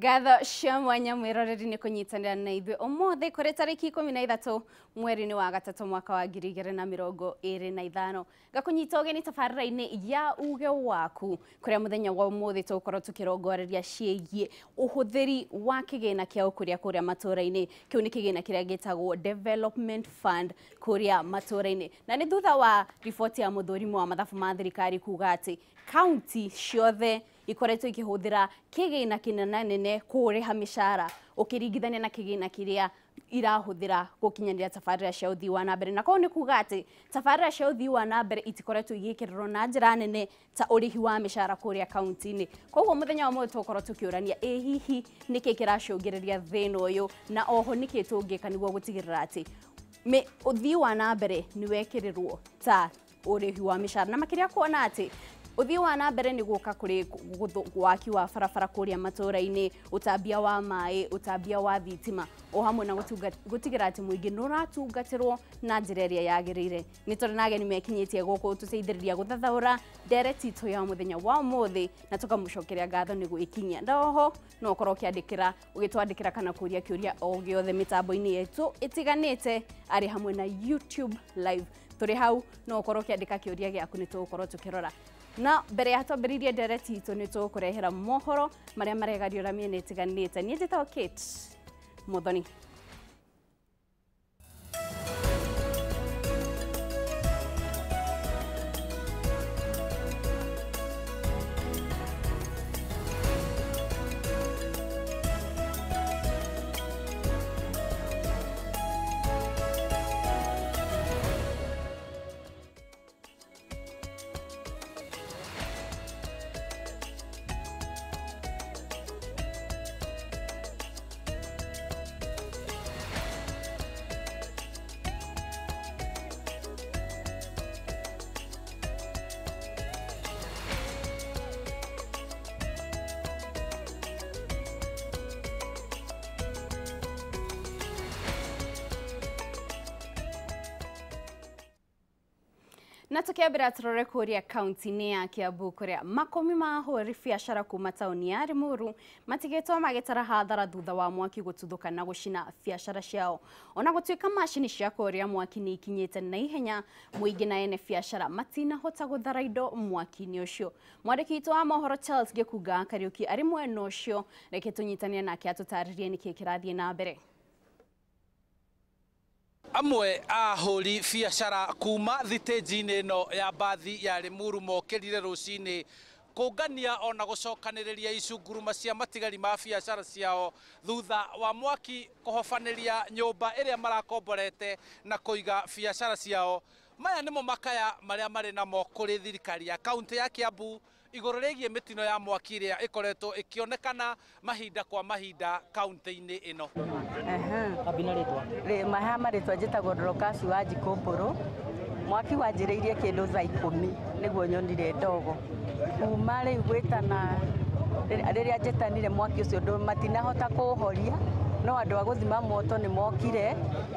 Ngatho cia mwanya mwĩroreri nĩ kũnyitanĩra na ithuĩ ũmũthĩ kũrĩ tarĩki 13 mweri-inĩ wa gatatũ mwaka wa 2025. Ngakũnyita ũgeni tabarĩra-inĩ ya uge waku kũrĩa mũthenya wa ũmũthĩ tũgũkorwo tũkĩrongoreria ciĩgiĩ ũhũthĩri wa kĩgĩna kĩa ũkũria kũrĩa matũũra-inĩ. Kĩu nĩ kĩgĩna kĩrĩa gĩtagwo Development Fund kũrĩa matũũra-inĩ, na nĩ thutha wa riboti ya mũthũrimi wa mathabu ma thirikari kuga atĩ kaunti ciothe ikoretwo ikĩhũthĩra kĩgĩna kĩnenanene kũrĩha mĩcara ũkĩringithania na kĩgĩna kĩrĩa irahũthĩra gũkinyanĩra tabarĩra cia ũthii wa na mbere. Na koguo nĩ kuga atĩ tabarĩra cia ũthii wa na mbere itikoretwo igĩkĩrĩrwo na njĩra nene ta ũrĩhi wa mĩcara kũrĩa kaunti-inĩ. Koguo mũthenya wa ũmũthĩ tũgũkorwo tũkĩũrania ĩ hihi nĩkĩ kĩracũngĩrĩria thĩna ũyũ, na oho nĩkĩ tũngĩka nĩguo gũtigĩrĩra atĩ ũthii wa na mbere nĩ wekĩrĩrwo ta ũrĩhi wa mĩcara, na makĩria kuona atĩ ũthii wa na mbere nĩ gũka kũrĩ waki wa barabara kũrĩa matũũra-inĩ, ũtambia wa maĩ, ũtambia wa thitima, o hamwe na gũtigĩrĩra atĩ mũingĩ nĩ ũratungatĩrwo na njĩra ĩrĩa yagĩrĩire. Nĩ tũrĩ na ageni mekinyĩtie gũkũ tũteithĩrĩria gũthathaũra ndereti itũ ya mũthenya wa ũmũthĩ, na tũkamũcokeria ngatho nĩ gwĩkinyia. Na oho no ũkorwo ũkĩandĩkĩra, ũgĩtwandĩkĩra kana kũria kĩũria o gĩothe mĩtambo-inĩ yetu ĩtiganĩte, arĩ hamwe na YouTube live. Tũrĩ hau no ũkorwo ũkĩandĩka kĩũria gĩaku, nĩ tũgũkorwo tũkĩrora. Na mbere ya twambĩrĩirie ndereti itũ nĩ tũgũkũrehera mohoro marĩa maregariũra mĩena ĩtiganĩte. Niĩ njĩtagwo Kate Muthoni. Na tukiambira turore kuria kaunti-inĩ ya Kiambu kuria makumi ma ahũri biacara kuma taũni ya Limuru matigĩtwo magĩtara hathara thutha wa mwaki gũtuthũka na gũcina biacara ciao. Ona gũtuĩka macini cia kũhoria mwaki nĩ ikinyĩte na ihenya, mũingĩ na ene biacara matinahota gũthara indo mwaki-inĩ ũcio. Mwandĩki witũ wa mohoro Charles Gĩkunga Kariũki arĩ mwena ũcio, reke tũnyitanie nake atũtarĩrie nĩkĩ kĩrathiĩ na mbere. Amwe a ahũri biacara kuma thitĩnji-inĩ ĩno ya mbathi ya Limuru mokĩrire rũcinĩ kũngania ona gũcokanĩrĩria icunguruma cia matigari ma biacara ciao thutha wa mwaki kũhobanĩria nyũmba ĩrĩa marakomborete na kũiga biacara ciao. Maya nĩmo makaya marĩa marĩ namo kũrĩ thirikari ya kaunti ya Kiambu igũrũ rĩgiĩ mĩtino ya mwaki ĩrĩa ĩkoretwo ĩkĩonekana mahinda kwa mahinda kaunti-inĩ ĩno. Maha marĩtwa njĩtagwo Dorokasi wa Njikũmbũrũ. Mwaki wanjĩrĩirie kĩndũ thaa 10 nĩguo nyonire ndogo. Kuma rĩu gwĩtana rĩrĩa njĩtanire mwaki ũcio matinahota kũũhoria, no andũ a gũthima moto nĩ mokire,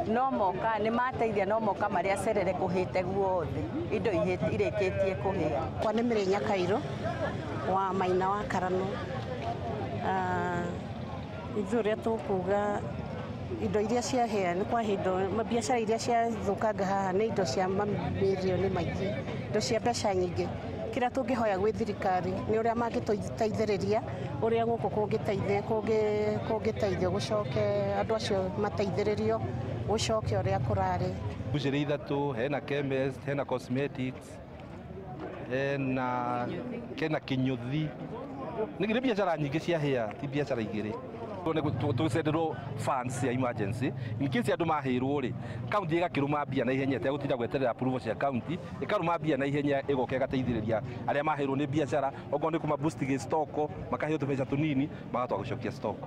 no moka nĩ mateithia, no moka marĩa cerere kũhĩte guothe, indo irĩkĩtie kũhĩa. Kwa nĩ Mĩrĩ Nyakairũ wa Maina wa Karano. Ithuĩ ũrĩa tũkuga indo iria ciahĩa nĩ kwa indo biacara iria ciathũkanga haha nĩ indo cia mamirioni maingĩ, indo cia mbeca nyingĩ. Kĩrĩa tũngĩhoya gwĩ thirikari nĩ ũrĩa mangĩtũteithĩrĩria, ũrĩa gũkũ kũngĩteithio gũcoke andũ acio mateithĩrĩrio gũcoke ũrĩa kũrarĩ. Mbucĩrĩ ithatũ, hena chemist, hena cosmetics, hena kĩnyũthi. Nĩ biacara nyingĩ ciahĩa, ti biacara igĩrĩ. Tũcenderwo funds cia emergency in case andũ mahĩrwo rĩ, kaunti ĩgakĩrũma mbia na ihenya ĩtegũtinda gweterera approval cia kaunti, ĩkarũma mbia na ihenya ĩgoka ĩgateithĩrĩria arĩa mahĩrwo nĩ biacara, okorwo nĩ kũma boost stock makaheo tũbeca tũnini magatwa gũcokia stock.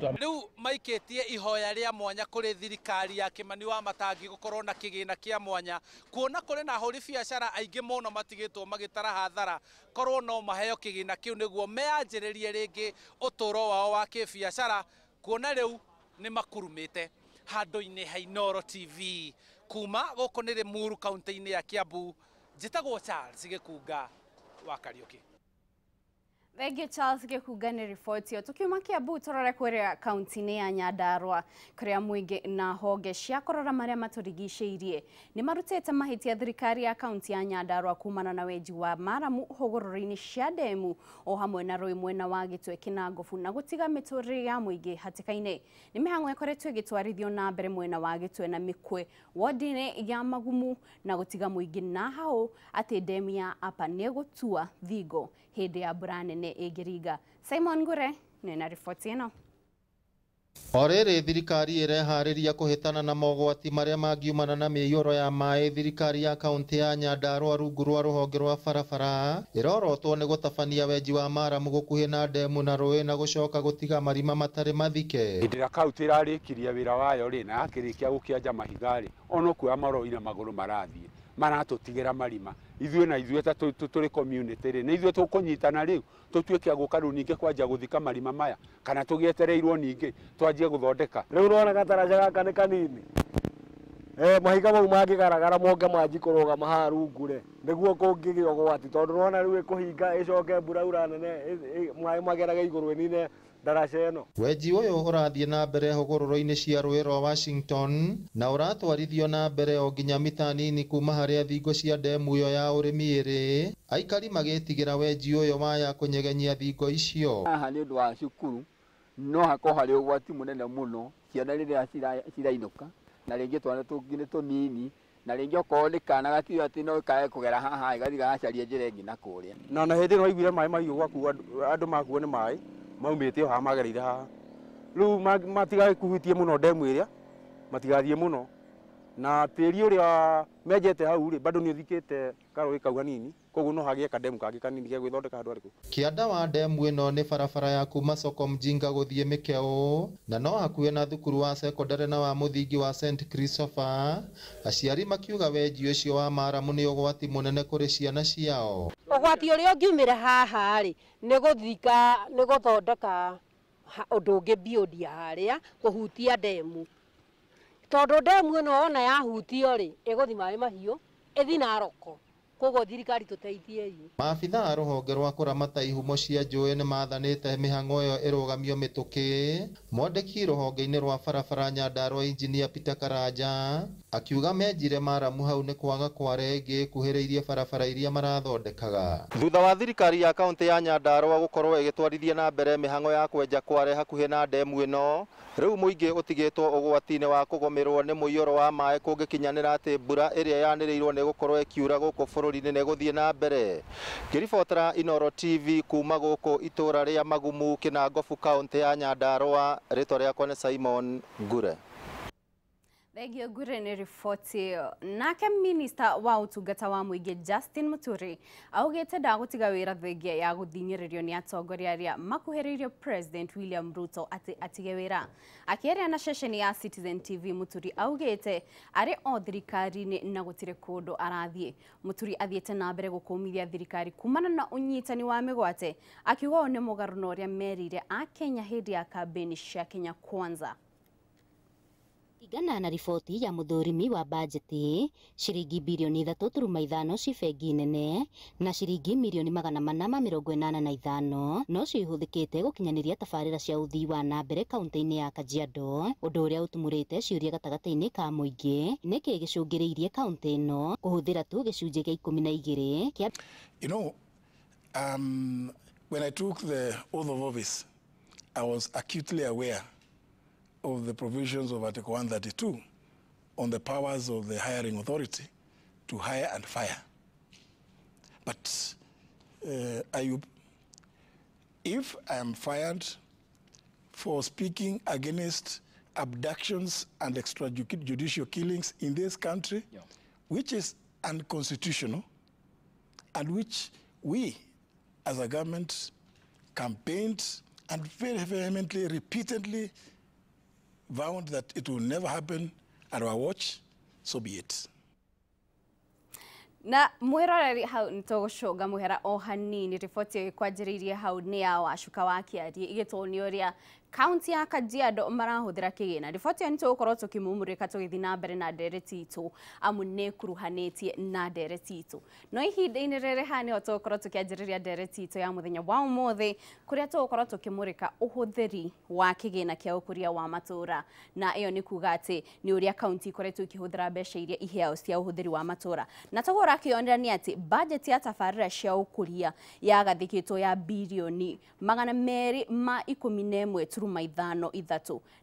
Rĩu maikĩtie ihoya rĩa mwanya kũrĩ thirikari ya Kĩmani wa Matangi gũkorwo na kĩgĩna kĩa mwanya, kuona kũrĩ na ahũri biacara aingĩ mũno matigĩtwo magĩtara hathara, korwo no maheo kĩgĩna kĩu nĩguo meanjĩrĩrie rĩngĩ ũtũũro wao wa kĩbiacara, kuona rĩu nĩ makurumĩte. Handũ-inĩ ha Inooro TV kuma gũkũ nĩ Limuru kaunti-inĩ ya Kiambu, njĩtagwo Charles Gĩkunga wa Kariũki. Thank you Charles Gĩkunga nĩ riboti ĩyo. Tukiuma Kiambu tũrore kũrĩa kaunti-inĩ ya Nyandarua kũrĩa mũingĩ na honge cia kũrora marĩa matũrigicĩirie nĩ marutĩte mahĩtia thirikari ya kaunti ya Nyandarua kumana na wenji wa maramu hũgũrũrũ-inĩ cia ndemu o hamwe na rũĩ mwena wa Gĩtwe Kĩnangobu na gũtiga mĩtũrĩre ya mũingĩ hatĩka-inĩ. Nĩ mĩhang'o ĩkoretwo ĩgĩtwarithio na mbere mwena wa Gĩtwe na Mĩkwe wodi-inĩ ya Magumu na gũtiga mũingĩ na hau atĩ ndemu ya Apa nĩ ĩgũtua thingo hĩndĩ ya mbura nene ĩngĩringa. Simon Ngure nĩ na riboti ĩno. O rĩrĩ thirikari ĩreharĩria kũhĩtana na mogwati marĩa mangiumana na mĩiyũro ya maĩ, thirikari ya kaunti ya Nyandarua rungu rwa rũhonge rwa barabara ĩrorotwo nĩ gũtabania wenji wa maramu gũkuhĩ na ndemu na rũĩ na gũcoka gũtiga marima matarĩ mathike. Hĩndĩ ĩrĩa kaunti ĩrarĩkirie wĩra wayo rĩ, na yakĩrĩkia gũkĩenja mahiga rĩ, ona kuoya maroire magũrũ marathiĩ maratũtigĩra marima. Ithuĩ na ithuĩ ta tũrĩ community rĩ, nĩ ithuĩ tũkũnyitana rĩu tũtuĩke a gũka rĩu ningĩ kwanjia gũthika marima maya, kana tũgĩetereirwo ningĩ twanjie gũthondeka. Rĩu ũrona gataraca gaka nĩ kanini, mahiga mau mangĩgaragara monge manji kũrũgama haha rungu rĩ, nĩguo kũngĩgĩa ũgwati, tondũ ũrona rĩu ĩkũhinga ĩcoke mbura ura nene maĩ magerage igũrũ ĩnine ndaraca ĩno. Wenji ũyũ ũrathiĩ na mbere hũgũrũrũ-inĩ cia rũĩ rwa Washington na ũratwarithio na mbere o nginya mita nini kuma harĩa thingo cia ndemu ĩyo ya ũrĩmi ĩrĩ, aikari magĩtigĩra wenji ũyũ waya kũnyegenyia thingo icio. Haha nĩ ũndũ wa cukuru no hakorwo harĩ ũgwati mũnene mũno, ciana rĩrĩa cirainũka na rĩngĩ twana tũngĩ nĩ tũnini, na rĩngĩ okorwo nĩ kana gatiũĩ atĩ no kae kũgera haha gathiĩ gagacaria njĩra ĩngĩ na kũrĩa. Na ona hĩndĩ ĩno waiguire maĩ mahiũ gwakuo, andũ makuo nĩ maĩ maumĩte o haha magereire haha. Rĩu matigagĩkuhĩtie mũno ndemu ĩrĩa, matigathiĩ mũno, na tĩri ũrĩa menjete hau rĩ bado nĩ ũthikĩte karũĩ kau hanini, koguo no hagĩe kandemu kangĩ kanini gĩa gwĩthondeka handũ harĩkũ. Kĩanda wa ndemu ĩno nĩ barabara ya kuma soko Mjinga gũthiĩ Mĩkeũ na no hakuhĩ na thukuru wa sekondarĩ na wa mũthingi wa St Christopher. Aciari makiuga wenji ũcio wa maramu nĩ ũgwati mũnene kũrĩ ciana ciao. Ũgwati ũrĩa ũngiumĩra haha rĩ nĩ gũthika, nĩ gũthondeka ũndũ ũngĩ beyond harĩa kũhutia ndemu, tondũ ndemu ĩno ona yahutio rĩ ĩgũthiĩ maĩ mahiũ ĩthiĩ Naroko. Koguo thirikari tũteithiei. Maabitha a rũhonge rwa kũramata ihumo cia njũĩ nĩ mathanĩte mĩhang'o ĩyo ĩrũgamio mĩtũkĩ. Mwandĩki rũhonge-inĩ rwa barabara Nyandarua Engineer Peter Karanja akiuga menjire maramu hau nĩ kwaga kware ĩngĩ ĩkuhĩrĩirie barabara iria marathondekaga. Thutha wa thirikari ya kaunti ya Nyandarua gũkorwo ĩgĩtwarithia na mbere mĩhang'o ya kwenja kware hakuhĩ na ndemu ĩno, rĩu mũingĩ ũtigĩtwo ũgwati-inĩ wa kũgũmĩrwo nĩ mũiyũro wa maĩ kũngĩkinyanĩra atĩ mbura ĩrĩa yanĩrĩirwo nĩ gũkorwo ĩkiura gũkũ bũrũri-inĩ nĩ gũthiĩ na mbere. Ngĩribotera Inooro TV kuma gũkũ itũra rĩa Magumu, Kĩnangobu, kaunti ya Nyandarua, rĩtwa rĩakwa nĩ Simon Ngure. Thengio Ngure nĩ riboti ĩyo. Nake minista wa ũtungata wa mũingĩ Justin Muturi augĩte ndagũtiga wĩra thengia ya gũthing'ĩrĩrio nĩ atongoria arĩa makuhĩrĩirie President William Ruto atĩ atige wĩra. Akĩaria na ceceni ya Citizen TV, Muturi augĩte arĩ o thirikari-inĩ na gũtirĩ kũndũ arathiĩ. Muturi athiĩte na mbere gũkũmithia thirikari kumana na ũnyitani wa mĩgwate, akiuga ũũ nĩ mũgarũ na ũrĩa merĩire Akenya hĩndĩ ya kambĩini cia Kenya Kwanza. Kũringana na riboti ya mũthũrimi wa bajeti, ciringi birioni 3.5 ci bengi nene na ciringi mirioni 485 no cio ihũthĩkĩte gũkinyanĩria tabarĩra cia ũthii wa na mbere kaunti-inĩ ya Kajiado, ũndũ ũrĩa ũtumũrĩte ciũria gatagatĩ-inĩ ka mũingĩ nĩkĩ gĩcũngĩrĩirie kaunti ĩno kũhũthĩra tu gĩcunjĩ gĩa 12 kĩa. You know, when I took the oath of office, I was acutely aware of the provisions of Article 132 on the powers of the hiring authority to hire and fire. But Ayub, if I am fired for speaking against abductions and extrajudicial killings in this country, yeah, which is unconstitutional and which we as a government campaigned and very vehemently, repeatedly vowed that it will never happen at our watch, so be it. Na mwiroreri hau nitũgũcũnga mũhera o hanini. Riboti ĩyo ĩkwanjĩrĩirie hau nĩ ya Wacuka wa Kĩarie ĩgĩtwo nĩ ũrĩa Kaunti ya Kajiado marahũthĩra kĩgĩna. Riboti ĩyo nĩtũgũkorwo tũkĩmumũrĩka tũgĩthiĩ na mbere na ndereti itũ, amu nĩ ĩkuruhanĩtie na ndereti itũ. No ihinda-inĩ rĩrĩ haha nĩho tũgũkorwo tũkĩanjĩrĩria ndereti itũ ya mũthenya wa ũmũthĩ, kũrĩa tũgũkorwo tũkĩmũrĩka ũhũthĩri wa kĩgĩna kĩa ũkũria wa matũra, na ĩyo nĩ kuga atĩ nĩ ũrĩa kaunti ikoretwo ikĩhũthĩra mbeca iria iheao cia ũhũthĩri wa matũra. Na toguo ũrakĩonera nĩ atĩ budget ya tabarĩra cia ũkũria yagathĩkĩtwo ya birioni 211.53,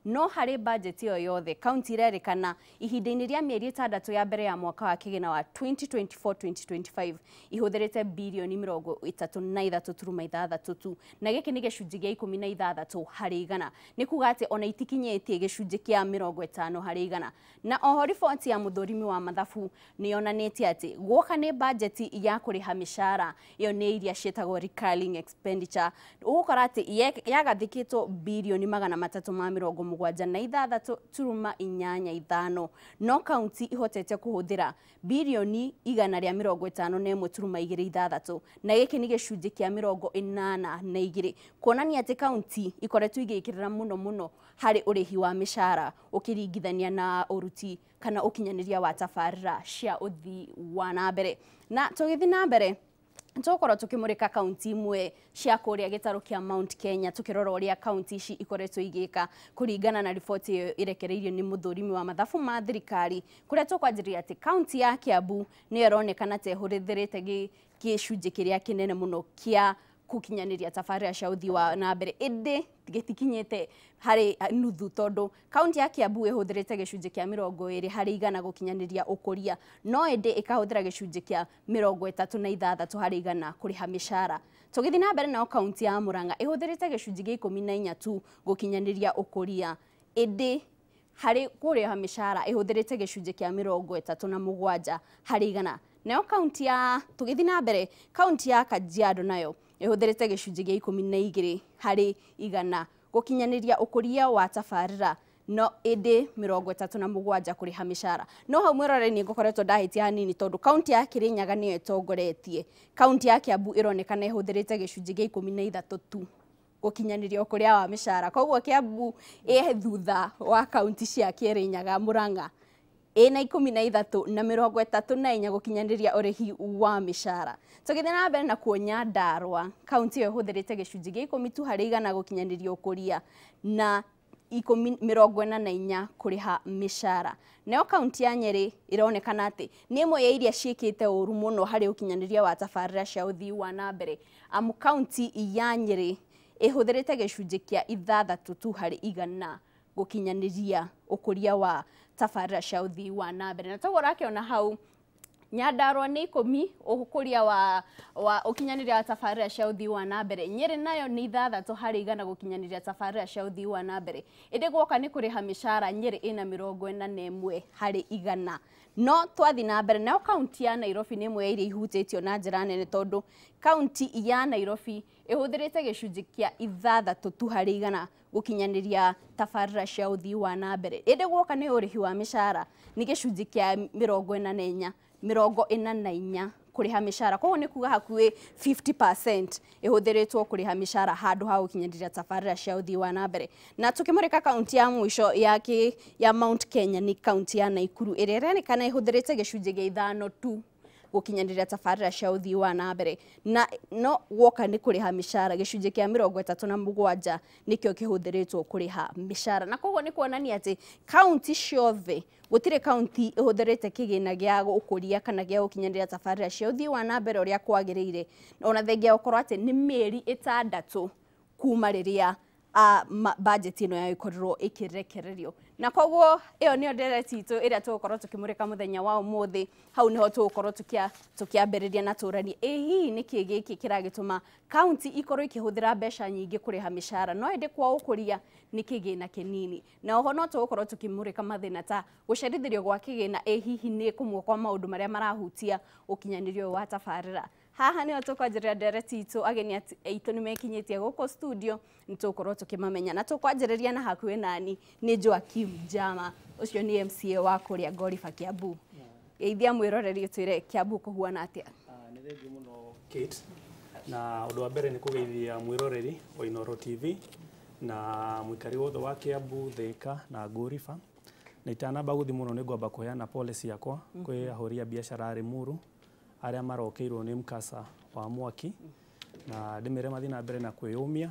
no harĩ budget ĩyo yothe kaunti irerĩkana ihinda-inĩ rĩa mĩeri 6 ya mbere ya mwaka wa kĩgĩna wa 2024-2025 ihũthĩrĩte birioni 33.6 tu, na gĩkĩ nĩ gĩcunjĩ gĩa 16 harĩ igana. Nĩ kuga atĩ ona itikinyĩtie gĩcunjĩ kĩa 50 harĩ igana. Na oho riboti ya mũthũrimi wa mathabu nĩ yonanĩtie atĩ guoka nĩ bajeti ya kũrĩha mĩcara, ĩyo nĩ iria ciĩtagwo recurring expenditure, ũgũkora atĩ yagathĩkĩtwo birioni 376.85, no kaunti ihotete kũhũthĩra birioni 151.26, na gĩkĩ nĩ gĩcunjĩ kĩa 82, kuonania atĩ kaunti ikoretwo igĩkĩrĩra mũno mũno harĩ ũrĩhi wa mĩcara ũkĩringithania na ũruti kana ũkinyanĩria wa tabarĩra cia ũthii wa na mbere. Na tũgĩthiĩ na mbere tũgũkorwo tũkĩmũrĩka kaunti imwe cia kũrĩa gĩtarũ kĩa Mount Kenya, tũkĩrora ũrĩa kaunti ici ikoretwo igĩka kũringana na riboti ĩyo ĩrekereirio nĩ mũthũrimi wa mathabu ma thirikari, kũrĩa tũkwanjĩrĩria atĩ kaunti ya Kiambu nĩyo ĩronekana ta ĩhũthĩrĩte gĩcunjĩ kĩrĩa kĩnene mũno kĩa gũkinyanĩria tabarĩra cia ũthii wa na mbere, ĩndĩ gĩtikinyĩte harĩ nuthu, tondũ kaunti ya Kiambu ĩhũthĩrĩte gĩcunjĩ kĩa 20 harĩ igana gũkinyanĩria ũkũria, no ĩndĩ ĩkahũthĩra gĩcunjĩ kĩa 36 harĩ igana kũrĩha mĩcara. Tũgĩthiĩ na mbere nao kaunti ya Murang'a ĩhũthĩrĩte gĩcunjĩ gĩa 14 tu gũkinyanĩria ũkũria, ĩndĩ harĩ kũrĩha mĩcara ĩhũthĩrĩte gĩcunjĩ kĩa 37 harĩ igana. Nayo kaunti ya tũgĩthiĩ na mbere kaunti ya Kajiado nayo ĩhũthĩrĩte gĩcunjĩ gĩa 12 harĩ igana gũkinyanĩria ũkũria wa tabarĩra, no ĩndĩ 37 kũrĩha mĩcara. No hau mwĩroreri nĩ ngũkoretwo ndahĩtia hanini, tondũ kaunti ya Kirinyaga nĩyo ĩtongoretie. Kaunti ya Kiambu ĩronekana ĩhũthĩrĩte gĩcunjĩ gĩa 13 tu gũkinyanĩria ũkũria wa mĩcara, koguo Kiambu ĩ thutha wa kaunti cia Kirinyaga, Murang'a ĩna 13 na 34 gũkinyanĩria ũrĩhi wa mĩcara. Tũgĩthiĩ na mbere na kuo Nyandarua, kaunti ĩyo ĩhũthĩrĩte gĩcunjĩ gĩa 10 tu harĩ igana gũkinyanĩria ũkũria na 44 kũrĩha mĩcara. Nayo kaunti ya Nyeri ĩronekana atĩ nĩ ĩmwe ya iria ciĩkĩte ũru mũno harĩ ũkinyanĩria wa tabarĩra cia ũthii wa na mbere, amu kaunti ya Nyeri ĩhũthĩrĩte gĩcunjĩ kĩa 6 tu harĩ igana gũkinyanĩria ũkũria wa tabarĩra cia ũthii wa na mbere. Na toguo ũrakĩona hau Nyandarua nĩ 10 ũkũria wa ũkinyanĩria wa tabarĩra cia ũthii wa na mbere, Nyeri nayo nĩ 6 harĩ igana gũkinyanĩria tabarĩra cia ũthii wa na mbere, ĩndĩ guoka nĩ kũrĩha mĩcara Nyeri ĩna 41 harĩ igana. No twathiĩ na mbere nayo kaunti ya Nairobi nĩ ĩmwe ya iria ihutĩtio na njĩra nene, tondũ kaunti ya Nairobi ĩhũthĩrĩte gĩcunjĩ kĩa 6 tu harĩ igana gũkinyanĩria tabarĩra cia ũthii wa na mbere, ĩndĩ guoka nĩ ũrĩhi wa mĩcara nĩ gĩcunjĩ kĩa 44 kũrĩha mĩcara, koguo nĩ kuga hakuhĩ 50% ĩhũthĩrĩtwo kũrĩha mĩcara handũ ha gũkinyanĩria tabarĩra cia ũthii wa na mbere. Na tũkĩmũrĩka kaunti ya mũico ya Mount Kenya nĩ kaunti ya Nakuru ĩrĩa ĩronekana ĩhũthĩrĩte gĩcunjĩ gĩa 5 tu gũkinyanĩria tabarĩra cia ũthii wa na mbere, na no guoka nĩ kũrĩha mĩcara gĩcunjĩ kĩa 37 nĩkĩo kĩhũthĩrĩtwo kũrĩha mĩcara. Na koguo nĩ kuonania atĩ kaunti ciothe gũtirĩ kaunti ĩhũthĩrĩte kĩgĩna gĩa ũkũria kana gĩa gũkinyanĩria tabarĩra cia ũthii wa na mbere ũrĩa kwagĩrĩire, ona thengia gũkorwo atĩ nĩ mĩeri 6 kuma rĩrĩa budget ĩno yagĩkorirwo ĩkĩrekererio. Na koguo ĩyo nĩyo ndereti itũ ĩrĩa tũgũkorwo tũkĩmũrĩka mũthenya wa ũmũthĩ. Hau nĩho tũgũkorwo tũkĩambĩrĩria na tũranie ĩ hihi nĩkĩ gĩkĩ kĩragĩtũma kaunti ikorwo ikĩhũthĩra mbeca nyingĩ kũrĩha mĩcara, no ĩndĩ kwa ũkũria nĩ kĩgĩna kĩnini. Na oho no tũgũkorwo tũkĩmũrĩka mathĩna ta gũcerithĩrio gwa kĩgĩna, ĩ hihi nĩ kũmwe kwa maũndũ marĩa marahutia ũkinyanĩria ũyũ wa tabarĩra. Haha nĩho tũkwanjĩrĩria ndereti itũ, ageni aitũ nĩ mekinyĩtie gũkũ studio, nĩ tũgũkorwo tũkĩmamenya. Na tũkwanjĩrĩria na hakuhĩ nani nĩ Joakim Jama, ũcio nĩ MCA wa kũrĩa Ngoriba Kiambu. Geithia mwĩroreri ũtwĩre Kiambu kũhuana atĩa. Nĩ thengiũ mũno Kate, na ũndũ wa mbere nĩ kũgeithia mwĩroreri wa Inooro TV Na mwikari wothe wa Kiambu, Thika na Ngũriba. Na itanamba guthi muno nĩ ngwamba kũheana pole ciakwa kwĩ ahũri a biacara a Limuru arĩa marokĩirwo nĩ mkasa wa mwaki, na ndĩmere mathiĩ na mbere na kwĩyũmia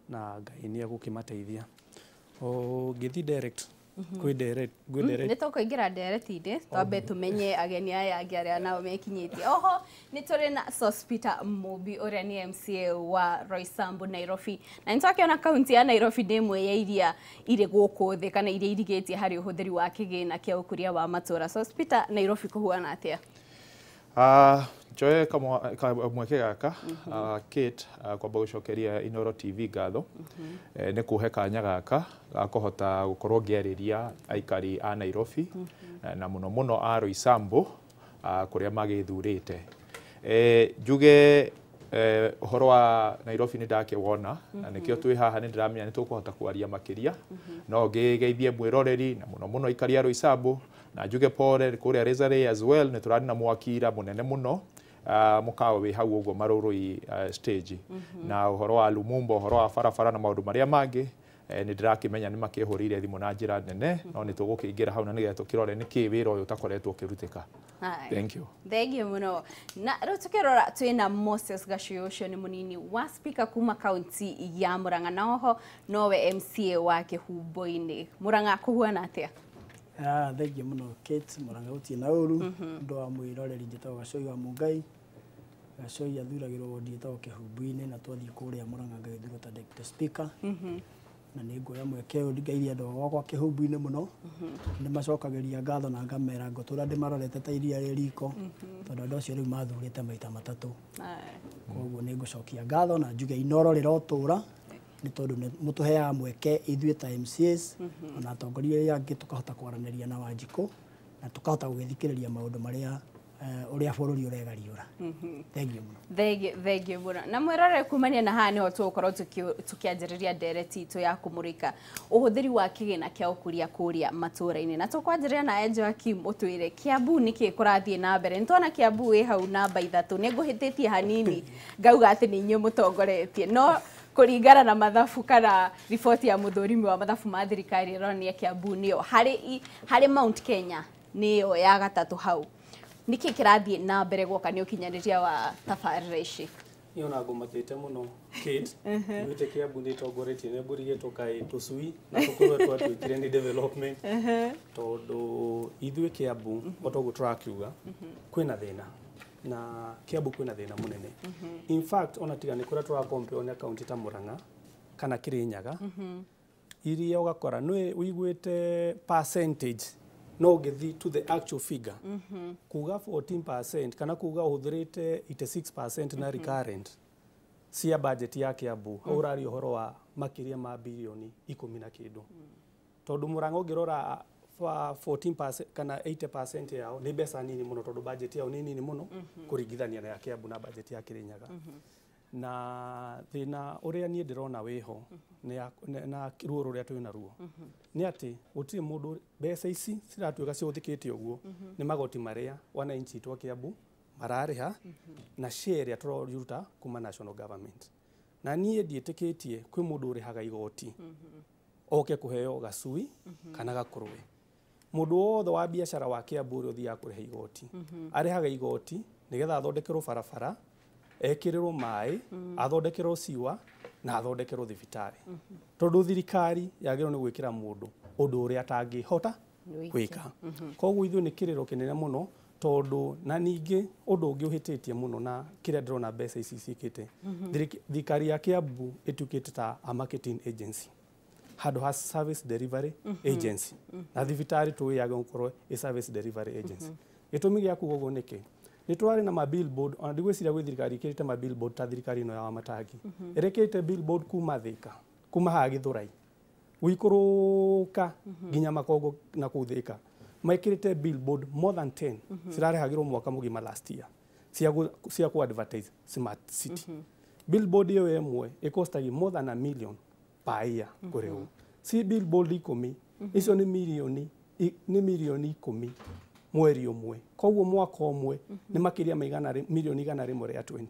na Ngai nĩ egũkĩmateithia. Ũngĩthiĩ direct kwĩ direct gwĩ direct Nĩ tũkũingĩra ndereti-inĩ, twambe tũmenye ageni aya angĩ arĩa nao mekinyĩtie. Oho nĩ tũrĩ na Sospeter Mumbi ũrĩa nĩ MCA wa Roysambu Nairobi, na nĩ twakĩona kaunti ya Nairobi nĩ ĩmwe ya iria irĩ gũkũ thĩ kana iria irigĩtie harĩ ũhũthĩri wa kĩgĩna kĩa ũkũria wa matũra. Sospeter, Nairobi kũhuana atĩa? Njoe kamweke gaka, Kate, kwamba gũcokeria Inooro TV ngatho nĩ kũhe kanya gaka ga kũhota gũkorwo ngĩarĩria aikari a Nairobi na mũno mũno a Roysambu kũrĩa magĩthurĩte. Njuge ũhoro wa Nairobi nĩ ndakĩwona na nĩkĩo twĩ haha, nĩ ndĩramenya nĩ tũkũhota kwaria makĩria. No ngĩgeithie mwĩroreri na mũno mũno aikari a Roysambu, na njuge pole kũrĩa Resare as well, nĩ tũrarĩ na mwaki ira mũnene mũno, mũkawa wĩ hau ũguo Marũrũi stage. Na ũhoro wa Lumumba, ũhoro wa barabara na maũndũ marĩa mangĩ, nĩ ndĩrakĩmenya nĩ makĩhũrĩire thimũ na njĩra nene, no nĩ tũgũkĩingĩra hau na nĩgetha tũkĩrore nĩkĩ wĩra ũyũ ũtakoretwo ũkĩrutĩka. Thank you. Thank you mũno. Na rĩu tũkĩrora twĩna Moses Gacuĩ, ũcio nĩ mũnini wa speaker kuma kaunti ya Murang'a, na oho nowe MCA wa Kĩhumbo-inĩ. Murang'a kũhuana atĩa? Ah, thengiũ mũno Kate. Murang'a gũtirĩ na ũru. Ũndũ wa mwĩroreri, njĩtagwo Gacoi wa Mũngai Gacoi, athuragĩrwo wodi ĩtagwo Kĩhumbu-inĩ, na twathiĩ kũrĩa Murang'a ngagĩthurwo ta deputy speaker. Na nĩ nguoya mweke ũyũ ngeithie andũ a gwakwa Kĩhumbu-inĩ mũno. Nĩ macokagĩria ngatho na ngamera ngũtũra ndĩmarorete ta iria rĩ riko, tondũ andũ acio rĩu mathurĩte maita matatũ. Koguo nĩ ngũcokia ngatho na njuge Inooro rĩrotũra, nĩ tondũ nĩ mũtũheaga mweke ithuĩ ta MCAs ona atongoria arĩa angĩ tũkahota kwaranĩria na Wanjikũ na tũkahota gũgĩthikĩrĩria maũndũ marĩa ũrĩa bũrũri ũregariũra. Thengiũ mũno. Thengiũ mũno. Na mwĩrore, kumania na haha nĩho tũgũkorwo tũkĩanjĩrĩria ndereti itũ ya kũmũrĩka ũhũthĩri wa kĩgĩna kĩa ũkũria kũrĩa matũũra-inĩ, na tũkwanjĩrĩria na Joakim, ũtwĩre Kiambu nĩkĩ kũrathiĩ na mbere. Nĩ tuona Kiambu ĩ hau namba 3, nĩ ngũhĩtĩtie hanini ngauga atĩ nĩ inyuĩ mũtongoretie, no kũringana na mathabu kana riboti ya mũthũrimi wa mathabu ma thirikari ĩronania Kiambu nĩyo harĩ Mount Kenya nĩyo ya gatatũ hau. Nĩkĩ kĩrathiĩ na mbere gwoka nĩ ũkinyanĩria wa tabarĩra ici? Niĩ ona ngũmakĩte mũno Kate, njuĩte Kiambu nĩ ĩtongoretie, nĩ ngũrigĩtwo kaĩ tũcui na tũkũrwe twatuĩkire nĩ development, tondũ ithuĩ Kiambu o toguo tũrakiuga kwĩna thĩna, na Kiambu kwĩna thĩna mũnene. In fact, ona tiga nĩ kũrĩa tũra na kaunti ta Murang'a kana Kirinyaga, iria ũgakora nĩ ũiguĩte percentage, no ũngĩthiĩ to the actual figure, kuga 14% kana kuga ũhũthĩrĩte 86% na recurrent cia budget ya Kiambu, hau ũraria ũhoro wa makĩria ma birioni 10 na kĩndũ, tondũ Murang'a ũngĩrora 14% kana 80% yao nĩ mbeca nini mũno, tondũ budget yao nĩ nini mũno kũringithania na ya Kiambu na budget ya Kirinyaga. Na thĩna ũrĩa niĩ ndĩrona wĩho na ruo rũrĩa twĩ naruo nĩ atĩ gũtirĩ mũndũ, mbeca ici ciratuĩka cihũthĩkĩte ũguo nĩ magoti marĩa wananchi aitũ a Kiambu mararĩha na share ĩrĩa tũraruta kuma national government. Na niĩ ndiĩtĩkĩtie kwĩ mũndũ ũrĩhaga igoti oke kũheo gacui kana gakũrwe. Mũndũ wothe wa biacara wa Kiambu ũrĩa ũthiaga kũrĩha igoti, arĩhaga igoti nĩgetha athondekerwo barabara, ekĩrĩrwo maĩ, athondekerwo ciwa na athondekerwo thibitarĩ, tondũ thirikari yagĩrĩirwo nĩ gwĩkĩra mũndũ ũndũ ũrĩa atangĩhota gwĩka. Koguo ithuĩ nĩ kĩrĩro kĩnene mũno, tondũ na ningĩ ũndũ ũngĩ ũhĩtĩtie mũno na kĩrĩa ndĩrona mbeca ici ciĩkĩte, thirikari ya Kiambu ĩtuĩkĩte ta a marketing agency handũ ha service delivery agency. Na thibitarĩ tũĩ yagĩrĩirwo gũkorwo ĩ service delivery agency. Gĩtũmi gĩa kuga ũguo nĩkĩ? Nĩ tũrarĩ na ma billboard, ona ndigwĩciria gwĩ thirikari ĩkĩrĩte ma billboard ta thirikari ĩno ya Wamatangi ĩrekĩrĩte billboard kuma Thika, kuma haha Gĩthũrai gũikũrũka nginya Makongo na kũu Thika, mekĩrĩte billboard more than 10 cirarehagĩrwo mwaka mũgima last year cia ku advertise smart city. Billboard ĩyo ĩmwe ĩkostagi more than a million per year kũrĩhwo. Si billboard 10 icio nĩ mirioni 10. Mweri ũmwe, koguo mwaka ũmwe nĩ makĩria ma milioni 120.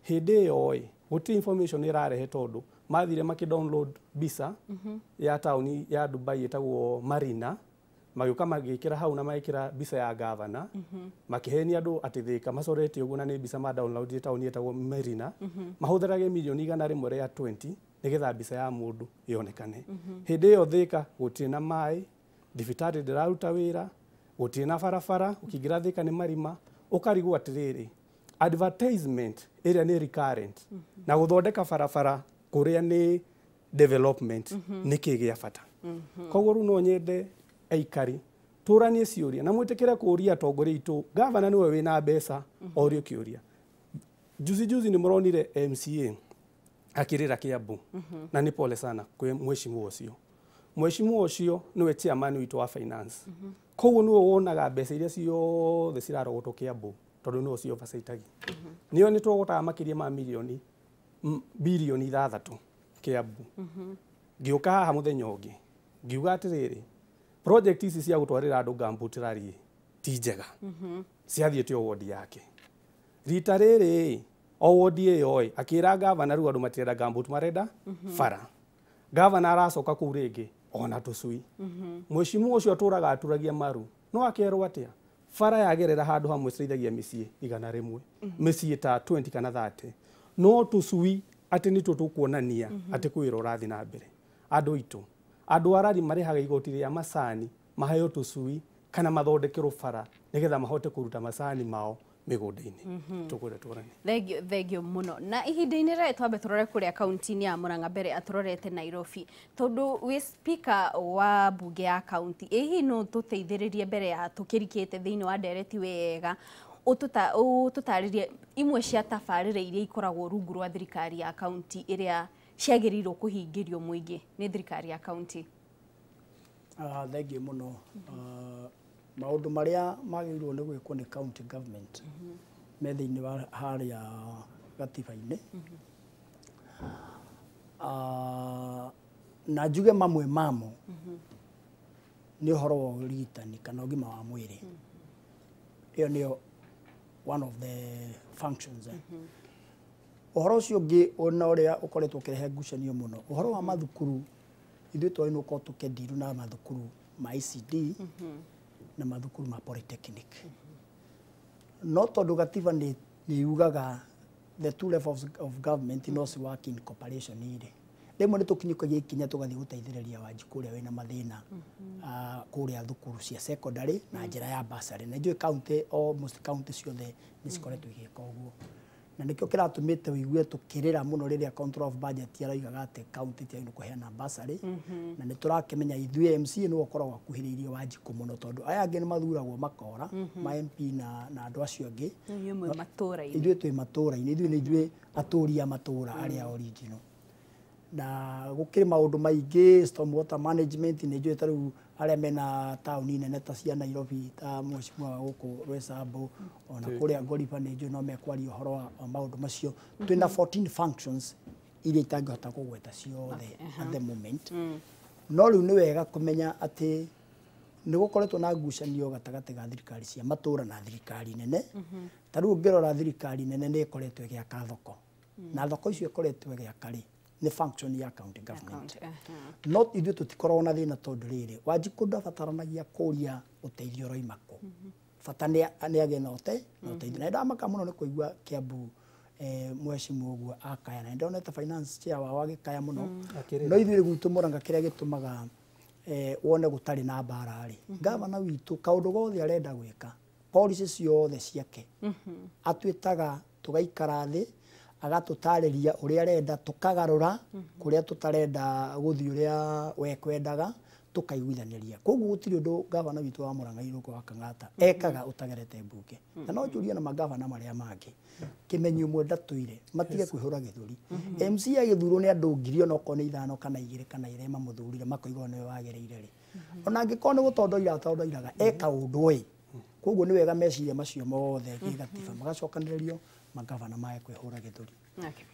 Hĩndĩ ĩyo ĩ gũtirĩ information ĩrarehe tondũ mathire makĩ download mbica ya taũni ya Dubai ĩtagwo Marina, magĩũka magĩkĩra hau na magĩkĩra mbica ya gavana, makĩhenia andũ atĩ Thika macorete ũguo na nĩ mbica ma download taũni ĩtagwo Marina. Mahũthĩrage milioni 120 nĩgetha mbica ya mũndũ ĩonekane. Hĩndĩ ĩyo Thika gũtirĩ na maĩ, thibitarĩ ndĩraruta wĩra, gũtirĩ na barabara, ũkĩingĩra Thika nĩ marima. Ũkarigwo atĩrĩrĩ, advertisement ĩrĩa nĩ recurrent na gũthondeka barabara kũrĩa nĩ development, nĩ kĩ gĩa bata? Koguo rĩu no nyende aikari tũranie ciũria na mwĩtĩkĩre kũũria atongoria aitũ. Gavana nĩwe wĩna mbeca, orio kĩũria. Juzi juzi nĩ mũronire MCA akĩrĩra Kiambu, na nĩ pole sana kwĩ mheshimiwa ũcio. Mheshimiwa ũcio nĩwe chairman witũ wa finance, koguo nĩwe wonaga mbeca iria ciothe cirarogotwo Kiambu, tondũ nĩwe ũcio oversightagia. Nĩo nĩ tũrogotaga makĩria ma milioni bilioni 6 Kiambu. Ngĩũka haha mũthenya ũngĩ ngiuga atĩrĩrĩ, project ici cia gũtwarĩra andũ gumboot rari ti njega, ciathiĩte o wodi yake. Rita rĩrĩ o wodi ĩyo ĩ akĩra gavana rĩu andũ matirenda gumboot, marenda bara. Gavana aracoka kũu rĩngĩ ona tũcui. Mheshimiwa ũcio atũraga aturagia maru, no akerwo atĩa bara yagerera handũ hamwe citeithagia mĩciĩ 100, mĩciĩ ta 20 kana 30, no tũcui atĩ nĩtuo tũkuonania atĩ kwĩ wĩra ũrathiĩ na mbere. Andũ aitũ, andũ arari marĩhaga igoti rĩa macani maheo tũcui kana mathondekerwo bara nĩgetha mahote kũruta macani mao mĩgũnda-inĩ. Tũkwenda tũranie. Thengio, thengio mũno. Na ihinda-inĩ rĩrĩ twambe tũrore kũrĩa kaunti-inĩ ya Murang'a mbere atũrorete Nairobi, tondũ wĩ speaker wa mbunge ya kaunti, ĩ hihi no tũteithĩrĩrie mbere ya tũkĩrikĩte thĩinĩ wa ndereti wega, ũtũtarĩrie imwe cia tabarĩra iria ikoragwo rungu rwa thirikari ya kaunti ĩrĩa ciagĩrĩirwo kũhingĩrio mũingĩ nĩ thirikari ya kaunti? Thengio mũno. Maũndũ marĩa magĩrĩirwo nĩ gwĩkwo nĩ county government me thĩinĩ wa harĩa gatiba-inĩ, na njuge mamwe mamo nĩ ũhoro wa ũrigitani kana ũgima wa mwĩrĩ. Ĩyo nĩyo one of the functions. Ũhoro ũcio ũngĩ ona ũrĩa ũkoretwo ũkĩrehe ngucanio mũno, ũhoro wa mathukuru, ithuĩ twarĩ nĩ gũkorwo tũkĩndiru na mathukuru ma ECD na mathukuru ma polytechnic. No tondũ gatiba nĩ yugaga the two levels of government no ci work in cooperation rĩ, rĩmwe nĩ tũkinyũkagia ikinya tũgathiĩ gũteithĩrĩria Wanjikũ ũrĩa wĩna mathĩna kũrĩa thukuru cia secondary na njĩra ya bursary. Na njũĩ county, almost county ciothe nĩ cikoretwo igĩka ũguo, na nĩkĩo kĩratũmĩte ũigue tũkĩrĩra mũno rĩrĩa control of budget yaroigaga atĩ county tiagĩrĩirwo kũheana bursary. Na nĩ tũrakĩmenya ithuĩ MCA nĩwe ũkoragwo akuhĩrĩirie Wanjikũ mũno, tondũ aya angĩ nĩ mathuragwo makora ma MP na andũ acio angĩ. Inyuĩ mwĩ matũũra-inĩ. Ithuĩ twĩ matũũra-inĩ, ithuĩ nĩ ithuĩ atũũri a matũũra arĩa original. Na gũkĩrĩ maũndũ maingĩ, storm water management nĩ njũĩ ta rĩu arĩa mena taũni nene ta cia Nairobi, ta mheshimiwa wa gũkũ Roysambu, ona kũrĩa Ngoriba nĩ njũĩ no mekwaria ũhoro wa maũndũ macio. Twĩna 14 functions iria itangĩhota kũgweta ciothe at the moment. No rĩu nĩ wega kũmenya atĩ nĩ gũkoretwo na ngucanio gatagatĩ ga thirikari cia matũũra na thirikari nene. Ta rĩu ũngĩrora thirikari nene nĩ ĩkoretwo ĩgĩaka thoko, na thoko icio ĩkoretwo ĩgĩaka rĩ nĩ function ya county government. No ithuĩ tũtikoragwo na thĩna tondũ rĩrĩ, Wanjikũ ndabataranagia kũria ũteithio ũroima kũ, bata nĩ agĩe na ũteithio. Na ndamaka mũno nĩ kũigua Kiambu mheshimiwa ũguo akaya, na ndonete finance chair wao agĩkaya mũno. No ithuĩ gwitũ Murang'a kĩrĩa gĩtũmaga wone gũtarĩ na mbara rĩ, gavana witũ kaũndũ gothe arenda gwĩka, policy ciothe ciake atwĩtaga tũgaikara thĩ, agatũtarĩria ũrĩa arenda, tũkagarũra kũrĩa tũtarenda gũthiĩ ũrĩa we kwendaga, tũkaiguithanĩria. Koguo gũtirĩ ũndũ gavana witũ wa Murang'a Irũngũ wa Kang'ata ekaga ũtagerete mbunge. Na no njũrie na magavana marĩa mangĩ, kĩmenyi ũmwe ndatũire matige kwĩhũra gĩthũri. MC agĩthurwo nĩ andũ ngiri onokorwo nĩ 5 kana 2 kana 4 mamũthurire makoiga nĩwe wagĩrĩire rĩ, ona angĩkorwo nĩ gũtondoira atondoiraga eka ũndũ ĩ. Koguo nĩ wega meciria macio mothe gĩgatiba magacokanĩrĩrio magavana mae kwĩhũra gĩthũri. Okay.